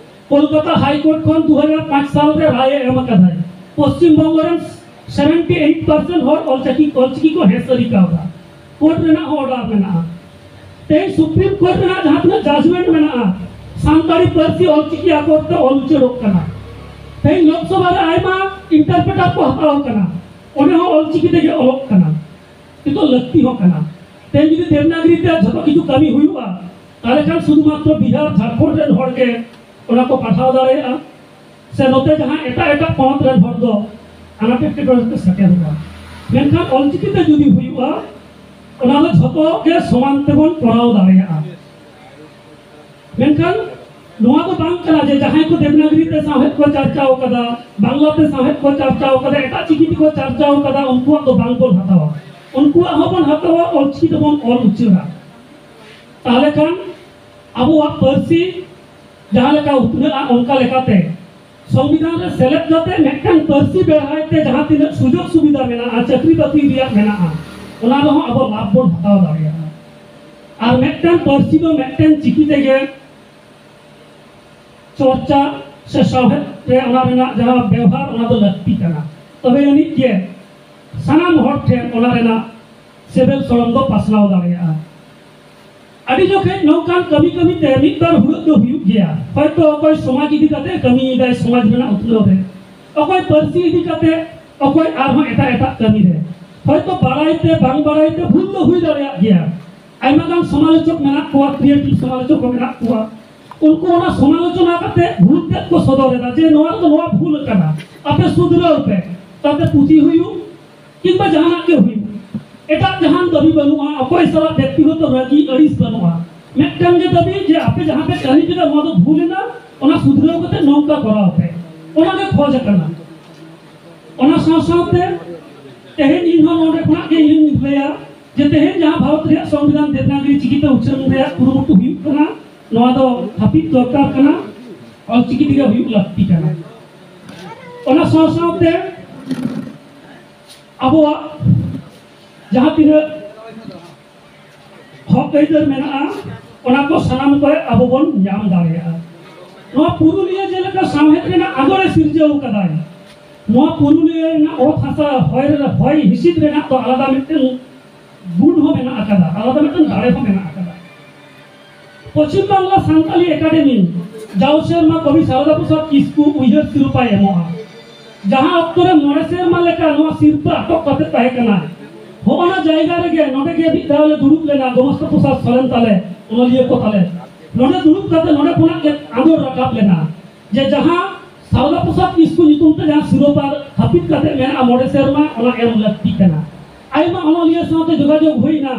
ᱠᱳᱞᱠᱟᱛᱟ ᱦᱟᱭ ᱠᱳᱨᱴ ᱠᱷᱚᱱ ᱫᱩ ᱦᱟᱡᱟᱨ ᱯᱟᱸᱪ ᱥᱟᱞ ᱨᱮ ᱨᱟᱭ ᱮ ᱮᱢ ᱟᱠᱟᱫᱟᱭ᱾ ᱯᱚᱥᱪᱤᱢ ᱵᱚᱝᱜᱚ ᱨᱮᱱ ᱥᱮᱵᱷᱮᱱᱴᱤ ᱮᱭᱤᱴ ᱯᱟᱨᱥᱮᱱᱴ ᱦᱚᱲ ᱚᱞᱪᱤᱠᱤ, ᱚᱞᱪᱤᱠᱤ ᱠᱚ ᱦᱮᱸ ᱥᱟᱹᱨᱤ ᱠᱟᱣᱫᱟ᱾ ᱠᱳᱨᱴ ᱨᱮᱱᱟᱜ ᱦᱚᱸ ᱚᱨᱰᱟᱨ ᱢᱮᱱᱟᱜᱼᱟ᱾ ᱛᱮᱦᱮᱧ ᱥᱩᱯᱨᱤᱢ ᱠᱳᱨᱴ ᱨᱮᱱᱟᱜ ᱡᱟᱦᱟᱸ ᱛᱤᱱᱟᱹᱜ ᱡᱟᱡᱽᱢᱮᱱᱴ ᱢᱮᱱᱟᱜᱼᱟ, ᱥᱟᱱᱛᱟᱲᱤ ᱯᱟᱹᱨᱥᱤ ᱚᱞᱪᱤᱠᱤ ᱟᱠᱚᱨ ᱛᱮ ᱚᱞ ᱩᱪᱟᱹᱲᱚᱜ ᱠᱟᱱᱟ᱾ ᱛᱮᱦᱮᱧ ᱞᱳᱠᱥᱚᱵᱷᱟ ᱨᱮ ᱟᱭᱢᱟ ᱤᱱᱴᱟᱨᱯᱨᱮᱴᱟᱨ ᱠᱚ ᱦᱟᱛᱟᱣ ᱠᱟᱱᱟ, ᱚᱸᱰᱮ ᱦᱚᱸ ᱚᱞᱪᱤᱠᱤ ᱛᱮᱜᱮ ᱚᱞᱚᱜ ᱠᱟᱱᱟ᱾ ᱱᱤᱛᱚᱜ ᱞᱟᱹᱠᱛᱤ ᱦᱚᱸ ᱠᱟᱱᱟ᱾ ᱛᱮᱦᱮᱧ ᱡᱩᱫᱤ ᱫᱮᱵᱽᱱᱟᱜᱽᱨᱤ ᱛᱮ ᱡᱷᱚᱛᱚ ᱠᱤᱪᱷᱩ ᱠᱟᱹᱢᱤ ᱦᱩᱭᱩᱜᱼᱟ, ᱛᱟᱦᱚᱞᱮ ᱠᱷᱟᱱ ᱥᱩᱫᱷᱩ ᱢᱟᱛᱨᱚ ᱵᱤᱦᱟᱨ, ᱡᱷᱟᱲᱠᱷᱚᱸᱰ ᱨᱮᱱ ᱦᱚᱲ ᱜᱮ ᱚᱱᱟ ᱠᱚ ᱯᱟᱲᱦᱟᱣ ᱫᱟᱲᱮᱭᱟᱜᱼᱟ, ᱥᱮ ᱱᱚᱛᱮ ᱡᱟᱦᱟᱸ ᱮᱴᱟᱜ ᱮᱴᱟᱜ ᱯᱚᱱᱚᱛ ᱨᱮᱱ ᱦᱚᱲ ᱫᱚ ᱟᱱᱟᱴ ᱮᱴᱠᱮᱴᱚᱬᱮ ᱨᱮᱠᱚ ᱥᱮᱴᱮᱨᱚᱜᱼᱟ᱾ ᱢᱮᱱᱠᱷᱟᱱ ᱚᱞᱪᱤᱠᱤ ᱛᱮ ᱡᱩᱫᱤ ᱦᱩᱭᱩᱜᱼᱟ, ᱚᱱᱟ ᱫᱚ ᱡᱷᱚᱛᱚ ᱜᱮ ᱥᱚᱢᱟᱱ ᱛᱮᱵᱚᱱ ᱠᱚᱨᱟᱣ ᱫᱟᱲᱮᱭᱟᱜᱼᱟ᱾ ᱢᱮᱱᱠᱷᱟᱱ ᱱᱚᱣᱟ ᱫᱚ ᱵᱟᱝ ᱠᱟᱱᱟ ᱡᱮ ᱡᱟᱦᱟᱸᱭ ᱠᱚ ᱫᱮᱵᱽᱱᱟᱜᱽᱨᱤ ᱛᱮ ᱥᱟᱶᱦᱮᱫ ᱠᱚ ᱪᱟᱨᱪᱟᱣ ᱠᱟᱫᱟ, ᱵᱟᱝᱞᱟ ᱛᱮ ᱥᱟᱶᱦᱮᱫ ᱠᱚ ᱪᱟᱨᱪᱟᱣ ᱠᱟᱫᱟ, ᱮᱴᱟᱜ ᱪᱤᱠᱤ ᱛᱮᱠᱚ ᱪᱟᱨᱪᱟᱣ ᱠᱟᱫᱟ, ᱩᱱᱠᱩᱣᱟᱜ ᱫᱚ ᱵᱟᱝ ᱵᱚᱱ ᱦᱟᱛᱟᱣᱟ᱾ ᱩᱱᱠᱩᱣᱟᱜ ᱦᱚᱸᱵᱚᱱ ᱦᱟᱛᱟᱣᱟ, ᱚᱞᱪᱤᱠᱤ ᱛᱮᱵᱚᱱ ᱚᱞ ᱩᱪᱟᱹᱲᱟ᱾ ᱛᱟᱦᱚᱞᱮ ᱠᱷᱟᱱ ᱟᱵᱚᱣᱟᱜ ᱯᱟᱹᱨᱥᱤ ᱡᱟᱦᱟᱸ ᱞᱮᱠᱟ ᱩᱛᱱᱟᱹᱜᱼᱟ, ᱚᱱᱠᱟ ᱞᱮᱠᱟᱛᱮ ᱥᱚᱝᱵᱤᱫᱷᱟᱱ ᱨᱮ ᱥᱮᱞᱮᱫ ᱠᱟᱛᱮ ᱢᱤᱫᱴᱟᱝ ᱯᱟᱹᱨᱥᱤ ᱵᱮᱲᱦᱟᱭ ᱛᱮ ᱡᱟᱦᱟᱸ ᱛᱤᱱᱟᱹᱜ ᱥᱩᱡᱳᱜᱽ ᱥᱩᱵᱤᱫᱷᱟ ᱢᱮᱱᱟᱜᱼᱟ, ᱪᱟᱹᱠᱨᱤ ᱵᱟᱹᱠᱨᱤ ᱨᱮᱭᱟᱜ ᱢᱮᱱᱟᱜᱼᱟ, ᱚᱱᱟ ᱨᱮᱦᱚᱸ ᱟᱵᱚ ᱞᱟᱵᱷ ᱵᱚᱱ ᱦᱟᱛᱟᱣ ᱫᱟᱲᱮᱭᱟᱜᱼᱟ᱾ ᱟᱨ ᱢᱤᱫᱴᱟᱝ ᱯᱟᱹᱨᱥᱤ ᱫᱚ ᱢᱤᱫᱴᱟᱝ ᱪᱤᱠᱤ ᱛᱮᱜᱮ ᱪᱚᱨᱪᱟ ᱥᱮ ᱥᱟᱶᱦᱮᱫ ᱨᱮ ᱚᱱᱟ ᱨᱮᱱᱟᱜ ᱡᱟᱦᱟᱸ ᱵᱮᱣᱦᱟᱨ, ᱚᱱᱟ ᱫᱚ ᱞᱟᱹᱠᱛᱤ ᱠᱟᱱᱟ᱾ ᱛᱚᱵᱮ ᱟᱹᱱᱤᱡ ᱜᱮ ᱥᱟᱱᱟᱢ ᱦᱚᱲ ᱴᱷᱮᱱ ᱚᱱᱟ ᱨᱮᱱᱟᱜ ᱥᱤᱵᱤᱞ ᱥᱚᱲᱚᱢ ᱫᱚ ᱯᱟᱥᱱᱟᱣ ᱫᱟᱲᱮᱭᱟᱜᱼᱟ᱾ ᱟᱹᱰᱤ ᱡᱚᱠᱷᱮᱡ ᱱᱚᱝᱠᱟᱱ ᱠᱟᱹᱢᱤ ᱠᱟᱹᱢᱤ ᱛᱮ ᱢᱤᱫ ᱵᱟᱨ ᱦᱩᱲᱟᱹᱜ ᱫᱚ ᱦᱩᱭᱩᱜ ᱜᱮᱭᱟ᱾ ᱦᱚᱭᱛᱚ ᱚᱠᱚᱭ ᱥᱚᱢᱟᱡᱽ ᱤᱫᱤ ᱠᱟᱛᱮ ᱠᱟᱹᱢᱤᱭᱮᱫᱟᱭ ᱥᱚᱢᱟᱡᱽ ᱨᱮᱱᱟᱜ ᱩᱛᱱᱟᱹᱣ ᱨᱮ, ᱚᱠᱚᱭ ᱯᱟᱹᱨᱥᱤ ᱤᱫᱤ ᱠᱟᱛᱮ, ᱚᱠᱚᱭ ᱟᱨᱦᱚᱸ ᱮᱴᱟᱜ ᱮᱴᱟᱜ ᱠᱟᱹᱢᱤ ᱨᱮ᱾ ᱦᱚᱭᱛᱚ ᱵᱟᱲᱟᱭ ᱛᱮ ᱵᱟᱝ ᱵᱟᱲᱟᱭ ᱛᱮ ᱵᱷᱩᱞ ᱫᱚ ᱦᱩᱭ ᱫᱟᱲᱮᱭᱟᱜ ᱜᱮᱭᱟ᱾ ᱟᱭᱢᱟ ᱜᱟᱱ ᱥᱚᱢᱟᱞᱳᱪᱚᱠ ᱢᱮᱱᱟᱜ ᱠᱚᱣᱟ, ᱠᱨᱤᱭᱮᱴᱤᱵᱷ ᱥᱚᱢᱟᱞᱳᱪᱚᱠ ᱠᱚ ᱢᱮᱱᱟᱜ ᱠᱚᱣᱟ, ᱩᱱᱠᱩ ᱚᱱᱟ ᱥᱚᱢᱟᱞᱳᱪᱚᱱᱟ ᱠᱟᱛᱮ ᱵᱷᱩᱞ ᱛᱮᱫ ᱠᱚ ᱥᱚᱫᱚᱨ ᱮᱫᱟ ᱡᱮ ᱱᱚᱣᱟ ᱨᱮᱫᱚ ᱱᱚᱣᱟ ᱵᱷᱩᱞ ᱟᱠᱟᱱᱟ, ᱟᱯᱮ ᱥᱩᱫᱷᱨᱟᱹᱣ ᱯᱮ, ᱛᱟᱛᱮ ᱯᱩᱛᱷᱤ ᱦᱩᱭᱩᱜ, ᱠᱤᱝᱵᱟ ᱡᱟᱦᱟᱱᱟᱜ ᱜᱮ ᱦᱩᱭᱩᱜ, ᱮᱴᱟᱜ ᱡᱟᱦᱟᱱ ᱫᱟᱹᱵᱤ ᱵᱟᱹᱱᱩᱜᱼᱟ, ᱚᱠᱚᱭ ᱥᱟᱞᱟᱜ ᱵᱮᱠᱛᱤᱜᱚᱛᱚ ᱨᱟᱹᱜᱤ ᱟᱹᱲᱤᱥ ᱵᱟᱹᱱᱩᱜᱼᱟ᱾ ᱢᱤᱫᱴᱟᱝ ᱜᱮ ᱫᱟᱹᱵᱤ ᱡᱮ ᱟᱯᱮ ᱡᱟᱦᱟᱸ ᱯᱮ ᱠᱟᱹᱢᱤ ᱠᱮᱫᱟ ᱱᱚᱣᱟ ᱫᱚ ᱵᱷᱩᱞ ᱮᱱᱟ, ᱚᱱᱟ ᱥᱩᱫᱷᱨᱟᱹᱣ ᱠᱟᱛᱮ ᱱᱚᱝᱠᱟ ᱠᱚᱨᱟᱣ ᱯᱮ, ᱚᱱᱟ ᱜᱮ ᱠᱷᱚᱡᱽ ᱟᱠᱟᱱᱟ᱾ ᱚᱱᱟ ᱥᱟᱶ ᱥᱟᱶᱛᱮ ᱛᱮᱦᱮᱧ ᱤᱧ ᱦᱚᱸ ᱱᱚᱰᱮ ᱠᱷᱚᱱᱟᱜ ᱜᱮ ᱤᱧ ᱞᱟᱹᱭᱟ ᱡᱮ ᱛᱮᱦᱮᱧ ᱡᱟᱦᱟᱸ ᱵᱷᱟᱨᱚᱛ ᱨᱮᱭᱟᱜ ᱥᱚᱝᱵᱤᱫᱷᱟᱱ ᱫᱮᱵᱽᱱᱟᱜᱚᱨᱤ ᱪᱤᱠᱤᱛᱮ ᱩᱪᱷᱟᱹᱱ ᱨᱮᱭᱟᱜ ᱠᱩᱨᱩᱢᱩᱴᱩ ᱦᱩᱭᱩᱜ ᱠᱟᱱᱟ, ᱱᱚᱣᱟ ᱫᱚ ᱦᱟᱹᱯᱤᱫ ᱫᱚᱨᱠᱟᱨ ᱠᱟᱱᱟ, ᱚᱞᱪᱤᱠᱤ ᱛᱮᱜᱮ ᱦᱩᱭᱩᱜ ᱞᱟᱹᱠᱛᱤ ᱠᱟᱱᱟ᱾ ᱚᱱᱟ ᱥᱟᱶ ᱥᱟᱶᱛᱮ ᱟᱵᱚᱣᱟᱜ ᱡᱟᱦᱟᱸ ᱛᱤᱱᱟᱹᱜ ᱦᱚᱠ ᱟᱹᱭᱫᱟᱹᱨ ᱢᱮᱱᱟᱜᱼᱟ, ᱚᱱᱟ ᱠᱚ ᱥᱟᱱᱟᱢ ᱠᱚ ᱟᱵᱚ ᱵᱚᱱ ᱧᱟᱢ ᱫᱟᱲᱮᱭᱟᱜᱼᱟ᱾ ᱱᱚᱣᱟ ᱯᱩᱨᱩᱞᱤᱭᱟᱹ ᱡᱮᱞᱮᱠᱟ ᱥᱟᱶᱦᱮᱫ ᱨᱮᱱᱟᱜ ᱟᱸᱫᱳᱲ ᱮ ᱥᱤᱨᱡᱟᱹᱣ ᱠᱟᱫᱟᱭ, ᱱᱚᱣᱟ ᱯᱩᱨᱩᱞᱤᱭᱟᱹ ᱨᱮᱱᱟᱜ ᱚᱛ ᱦᱟᱥᱟ ᱦᱚᱭ ᱨᱮ, ᱦᱚᱭ ᱦᱤᱸᱥᱤᱫ ᱨᱮᱱᱟᱜ ᱫᱚ ᱟᱞᱟᱫᱟ ᱢᱤᱫᱴᱟᱝ ᱜᱩᱱ ᱦᱚᱸ ᱢᱮᱱᱟᱜ ᱟᱠᱟᱫᱟ, ᱟᱞᱟᱫᱟ ᱢᱤᱫᱴᱟᱝ ᱫᱟᱲᱮ ᱦᱚᱸ ᱢᱮᱱᱟᱜ ᱟᱠᱟᱫᱟ᱾ ᱯᱚᱪᱷᱤᱢ ᱵᱟᱝᱞᱟ ᱥᱟᱱᱛᱟᱞᱤ ᱮᱠᱟᱰᱮᱢᱤ ᱡᱟᱣ ᱥᱮᱨᱢᱟ ᱠᱚᱵᱤ ᱥᱟᱨᱚᱫᱟ ᱯᱨᱚᱥᱟᱫᱽ ᱠᱤᱥᱠᱩ ᱩᱭᱦᱟᱹᱨ ᱥᱤᱨᱯᱟᱭ ᱮᱢᱚᱜᱼᱟ, ᱡᱟᱦᱟᱸ ᱚᱠᱛᱚ ᱨᱮ ᱢᱚᱬᱮ ᱥᱮᱨᱢᱟ ᱞᱮᱠᱟ ᱱᱚᱣᱟ ᱥᱤᱨᱯᱟ ᱟᱴᱚᱠ ᱠᱟᱛᱮ ᱛᱟᱦᱮᱸ ᱠᱟᱱᱟ᱾ ᱦᱚᱸᱜᱼᱚᱱᱟ ᱡᱟᱭᱜᱟ ᱨᱮᱜᱮ ᱱᱚᱰᱮ ᱜᱮ ᱢᱤᱫ ᱫᱷᱟᱣ ᱞᱮ ᱫᱩᱲᱩᱵ ᱞᱮᱱᱟ, ᱜᱚᱢᱚᱥᱛᱟ ᱯᱨᱚᱥᱟᱫᱽ ᱥᱚᱨᱮᱱ ᱛᱟᱞᱮ, ᱚᱱᱚᱞᱤᱭᱟᱹ ᱠᱚ ᱛᱟᱞᱮ᱾ ᱱᱚᱰᱮ ᱫᱩᱲᱩᱵ ᱠᱟᱛᱮ ᱱᱚᱰᱮ ᱠᱷᱚᱱᱟᱜ ᱜᱮ ᱟᱸᱫᱳᱲ ᱨᱟᱠᱟᱵ ᱞᱮᱱᱟ ᱡᱮ ᱡᱟᱦᱟᱸ ᱥᱟᱨᱚᱫᱟ ᱯᱨᱚᱥᱟᱫᱽ ᱠᱤᱥᱠᱩ ᱧᱩᱛᱩᱢ ᱛᱮ ᱡᱟᱦᱟᱸ ᱥᱤᱨᱳᱯᱟ ᱦᱟᱹᱯᱤᱫ ᱠᱟᱛᱮ ᱢᱮᱱᱟᱜᱼᱟ ᱢᱚᱬᱮ ᱥᱮᱨᱢᱟ, ᱚᱱᱟ ᱮᱢ ᱞᱟᱹᱠᱛᱤ ᱠᱟᱱᱟ᱾ ᱟᱭᱢᱟ ᱚᱱᱚᱞᱤᱭᱟᱹ ᱥᱟᱶᱛᱮ ᱡᱳᱜᱟᱡᱳᱜᱽ ᱦᱩᱭᱱᱟ,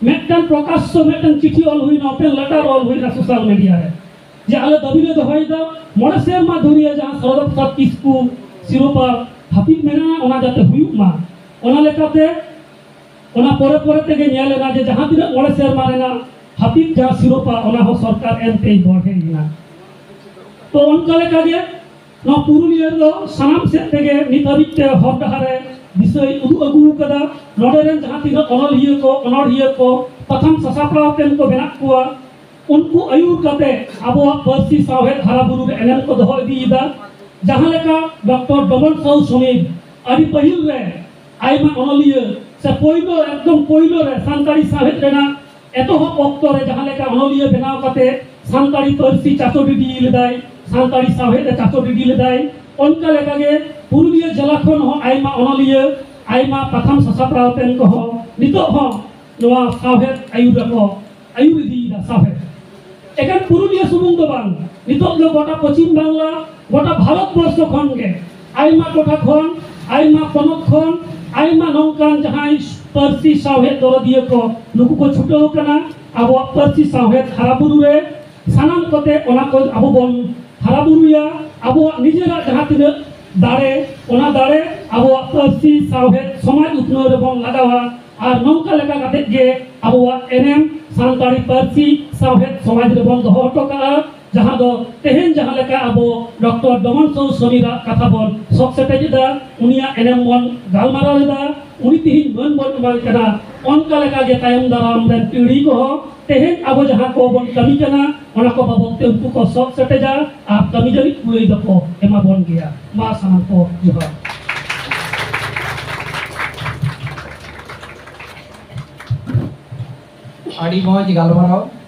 ᱢᱤᱫᱴᱟᱝ ᱯᱨᱚᱠᱟᱥᱥᱚ ᱢᱤᱫᱴᱟᱝ ᱪᱤᱴᱷᱤ ᱚᱞ ᱦᱩᱭᱱᱟ, ᱳᱯᱮᱱ ᱞᱮᱴᱟᱨ ᱚᱞ ᱦᱩᱭᱱᱟ ᱥᱳᱥᱟᱞ ᱢᱤᱰᱤᱭᱟ ᱨᱮ, ᱡᱮ ᱟᱞᱮ ᱫᱟᱹᱵᱤ ᱞᱮ ᱫᱚᱦᱚᱭᱮᱫᱟ ᱢᱚᱬᱮ ᱥᱮᱨᱢᱟ ᱫᱷᱩᱨᱤᱭᱟᱹ ᱡᱟᱦᱟᱸ ᱥᱟᱨᱚᱫᱟ ᱯᱨᱚᱥᱟᱫᱽ ᱠᱤᱥᱠᱩ ᱥᱤᱨᱳᱯᱟ ᱦᱟᱹᱯᱤᱫ ᱢᱮᱱᱟᱜᱼᱟ ᱚᱱᱟ ᱡᱟᱛᱮ ᱦᱩᱭᱩᱜ ᱢᱟ, ᱚᱱᱟ ᱞᱮᱠᱟᱛᱮ ᱚᱱᱟ ᱯᱚᱨᱮ ᱯᱚᱨᱮ ᱛᱮᱜᱮ ᱧᱮᱞ ᱮᱱᱟ ᱡᱮ ᱡᱟᱦᱟᱸ ᱛᱤᱱᱟᱹᱜ ᱢᱚᱬᱮ ᱥᱮᱨᱢᱟ ᱨᱮᱱᱟᱜ ᱦᱟᱹᱯᱤᱫ ᱡᱟᱦᱟᱸ ᱥᱤᱨᱳᱯᱟ, ᱚᱱᱟ ᱦᱚᱸ ᱥᱚᱨᱠᱟᱨ ᱮᱢ ᱛᱮᱭ ᱵᱚᱲᱦᱮ ᱮᱱᱟ᱾ ᱛᱚ ᱚᱱᱠᱟ ᱞᱮᱠᱟᱜᱮ ᱱᱚᱣᱟ ᱯᱩᱨᱩᱞᱤᱭᱟᱹ ᱨᱮᱫᱚ ᱥᱟᱱᱟᱢ ᱥᱮᱫ ᱛᱮᱜᱮ ᱱᱤᱛ ᱦᱟᱹᱵᱤᱡ ᱛᱮ ᱦᱚᱨ ᱰᱟᱦᱟᱨ ᱮ ᱫᱤᱥᱟᱹᱭ ᱩᱫᱩᱜ ᱟᱹᱜᱩ ᱟᱠᱟᱫᱟ᱾ ᱱᱚᱰᱮ ᱨᱮᱱ ᱡᱟᱦᱟᱸ ᱛᱤᱱᱟᱹᱜ ᱚᱱᱚᱞᱤᱭᱟᱹ ᱠᱚ, ᱚᱱᱚᱲᱦᱤᱭᱟᱹ ᱠᱚ, ᱯᱟᱛᱷᱟᱢ ᱥᱟᱥᱟᱯᱲᱟᱣ ᱛᱮᱱ ᱠᱚ ᱢᱮᱱᱟᱜ ᱠᱚᱣᱟ, ᱩᱱᱠᱩ ᱟᱹᱭᱩᱨ ᱠᱟᱛᱮ ᱟᱵᱚᱣᱟᱜ ᱯᱟᱹᱨᱥᱤ ᱥᱟᱶᱦᱮᱫ ᱦᱟᱨᱟ ᱵᱩᱨᱩ ᱨᱮ ᱮᱱᱮᱢ ᱠᱚ ᱫᱚᱦᱚ ᱤᱫᱤᱭᱮᱫᱟ᱾ ᱡᱟᱦᱟᱸ ᱞᱮᱠᱟ ᱰᱚᱠᱴᱚᱨ ᱰᱚᱢᱚᱱ ᱥᱟᱦᱩ ᱥᱚᱢᱤᱨ ᱟᱹᱰᱤ ᱯᱟᱹᱦᱤᱞ ᱨᱮ ᱟᱭᱢᱟ ᱚᱱᱚᱞᱤᱭᱟᱹ ᱥᱮ ᱯᱳᱭᱞᱳ, ᱮᱠᱫᱚᱢ ᱯᱳᱭᱞᱳ ᱨᱮ ᱥᱟᱱᱛᱟᱲᱤ ᱥᱟᱶᱦᱮᱫ ᱨᱮᱱᱟᱜ ᱮᱛᱚᱦᱚᱵ ᱚᱠᱛᱚ ᱨᱮ ᱡᱟᱦᱟᱸ ᱞᱮᱠᱟ ᱚᱱᱚᱞᱤᱭᱟᱹ ᱵᱮᱱᱟᱣ ᱠᱟᱛᱮ ᱥᱟᱱᱛᱟᱲᱤ ᱯᱟᱹᱨᱥᱤ ᱪᱟᱪᱚ ᱰᱤᱰᱤ ᱞᱮᱫᱟᱭ, ᱥᱟᱱᱛᱟᱲᱤ ᱥᱟᱶᱦᱮᱫ ᱨᱮ ᱪᱟᱪᱚ ᱰᱤᱰᱤ ᱞᱮᱫᱟᱭ, ᱚᱱᱠᱟ ᱞᱮᱠᱟᱜᱮ ᱯᱩᱨᱩᱞᱤᱭᱟᱹ ᱡᱮᱞᱟ ᱠᱷᱚᱱ ᱦᱚᱸ ᱟᱭᱢᱟ ᱚᱱᱚᱞᱤᱭᱟᱹ, ᱟᱭᱢᱟ ᱯᱟᱛᱷᱟᱢ ᱥᱟᱥᱟᱯᱲᱟᱣ ᱛᱮᱱ ᱠᱚᱦᱚᱸ ᱱᱤᱛᱚᱜ ᱦᱚᱸ ᱱᱚᱣᱟ ᱥᱟᱶᱦᱮᱫ ᱟᱹᱭᱩᱨ ᱨᱮᱠᱚ ᱟᱹᱭᱩᱨ ᱤᱫᱤᱭᱮᱫᱟ ᱥᱟᱶᱦᱮᱫ᱾ ᱮᱠᱮᱱ ᱯᱩᱨᱩᱞᱤᱭᱟᱹ ᱥᱩᱢᱩᱝ ᱫᱚ ᱵᱟᱝ, ᱱᱤᱛᱚᱜ ᱫᱚ ᱜᱚᱴᱟ ᱯᱚᱪᱷᱤᱢ ᱵᱟᱝᱞᱟ, ᱜᱚᱴᱟ ᱵᱷᱟᱨᱚᱛ ᱵᱚᱨᱥᱚ ᱠᱷᱚᱱ ᱜᱮ ᱟᱭᱢᱟ ᱴᱚᱴᱷᱟ ᱠᱷᱚᱱ, ᱟᱭᱢᱟ ᱯᱚᱱᱚᱛ ᱠᱷᱚᱱ, ᱟᱭᱢᱟ ᱱᱚᱝᱠᱟᱱ ᱡᱟᱦᱟᱸᱭ ᱯᱟᱹᱨᱥᱤ ᱥᱟᱶᱦᱮᱫ ᱫᱚᱨᱚᱫᱤᱭᱟᱹ ᱠᱚ, ᱱᱩᱠᱩ ᱠᱚ ᱪᱷᱩᱴᱟᱹᱣ ᱟᱠᱟᱱᱟ ᱟᱵᱚᱣᱟᱜ ᱯᱟᱹᱨᱥᱤ ᱥᱟᱶᱦᱮᱫ ᱦᱟᱨᱟ ᱵᱩᱨᱩ ᱨᱮ᱾ ᱥᱟᱱᱟᱢ ᱠᱚᱛᱮ ᱚᱱᱟ ᱠᱚ ᱟᱵᱚ ᱵᱚᱱ ᱦᱟᱨᱟ ᱵᱩᱨᱩᱭᱟ, ᱟᱵᱚᱣᱟᱜ ᱱᱤᱡᱮᱨᱟᱜ ᱡᱟᱦᱟᱸ ᱛᱤᱱᱟᱹᱜ ᱫᱟᱲᱮ, ᱚᱱᱟ ᱫᱟᱲᱮ ᱟᱵᱚᱣᱟᱜ ᱯᱟᱹᱨᱥᱤ ᱥᱟᱶᱦᱮᱫ ᱥᱚᱢᱟᱡᱽ ᱩᱛᱱᱟᱹᱣ ᱨᱮᱵᱚᱱ ᱞᱟᱜᱟᱣᱟ᱾ ᱟᱨ ᱱᱚᱝᱠᱟ ᱞᱮᱠᱟ ᱠᱟᱛᱮ ᱜᱮ ᱟᱵᱚᱣᱟᱜ ᱮᱱᱮᱢ, ᱥᱟᱱᱛᱟᱲᱤ ᱯᱟᱹᱨᱥᱤ ᱥᱟᱶᱦᱮᱫ ᱥᱚᱢᱟᱡᱽ ᱨᱮᱵᱚᱱ ᱫᱚᱦᱚ ᱦᱚᱴᱚ ᱠᱟᱜᱼᱟ᱾ ᱡᱟᱦᱟᱸ ᱫᱚ ᱛᱮᱦᱮᱧ ᱡᱟᱦᱟᱸ ᱞᱮᱠᱟ ᱟᱵᱚ ᱰᱚᱠᱴᱚᱨ ᱰᱚᱢᱚᱱ ᱥᱳᱣ ᱥᱚᱢᱤᱨᱟᱜ ᱠᱟᱛᱷᱟ ᱵᱚᱱ ᱥᱚᱜ ᱥᱮᱴᱮᱡ ᱮᱫᱟ, ᱩᱱᱤᱭᱟᱜ ᱮᱱᱮᱢ ᱵᱚᱱ ᱜᱟᱞᱢᱟᱨᱟᱣ ᱮᱫᱟ, ᱩᱱᱤ ᱛᱮᱦᱮᱧ ᱢᱟᱹᱱ ᱵᱚᱱ ᱮᱢᱟᱭ ᱠᱟᱱᱟ᱾ ᱚᱱᱠᱟ ᱞᱮᱠᱟ ᱜᱮ ᱛᱟᱭᱚᱢ ᱫᱟᱨᱟᱢ ᱨᱮᱱ ᱯᱤᱲᱦᱤ ᱠᱚᱦᱚᱸ ᱛᱮᱦᱮᱧ ᱟᱵᱚ ᱡᱟᱦᱟᱸ ᱠᱚ ᱵᱚᱱ ᱠᱟᱹᱢᱤ ᱠᱟᱱᱟ, ᱚᱱᱟ ᱠᱚ ᱵᱟᱵᱚᱫ ᱛᱮ ᱩᱱᱠᱩ ᱠᱚ ᱥᱚᱜ ᱥᱮᱴᱮᱡᱟ ᱟᱨ ᱠᱟᱹᱢᱤ ᱡᱟᱹᱱᱤᱡ ᱠᱩᱲᱟᱹᱭ ᱫᱚᱠᱚ ᱮᱢᱟ ᱵᱚᱱ ᱜᱮᱭᱟ᱾ ᱢᱟ ᱥᱟᱱᱟᱢ ᱠᱚ ᱡᱚᱦᱟᱨ᱾ ᱟᱹᱰᱤ ᱢᱚᱡᱽ ᱜᱟᱞᱢᱟᱨᱟᱣ᱾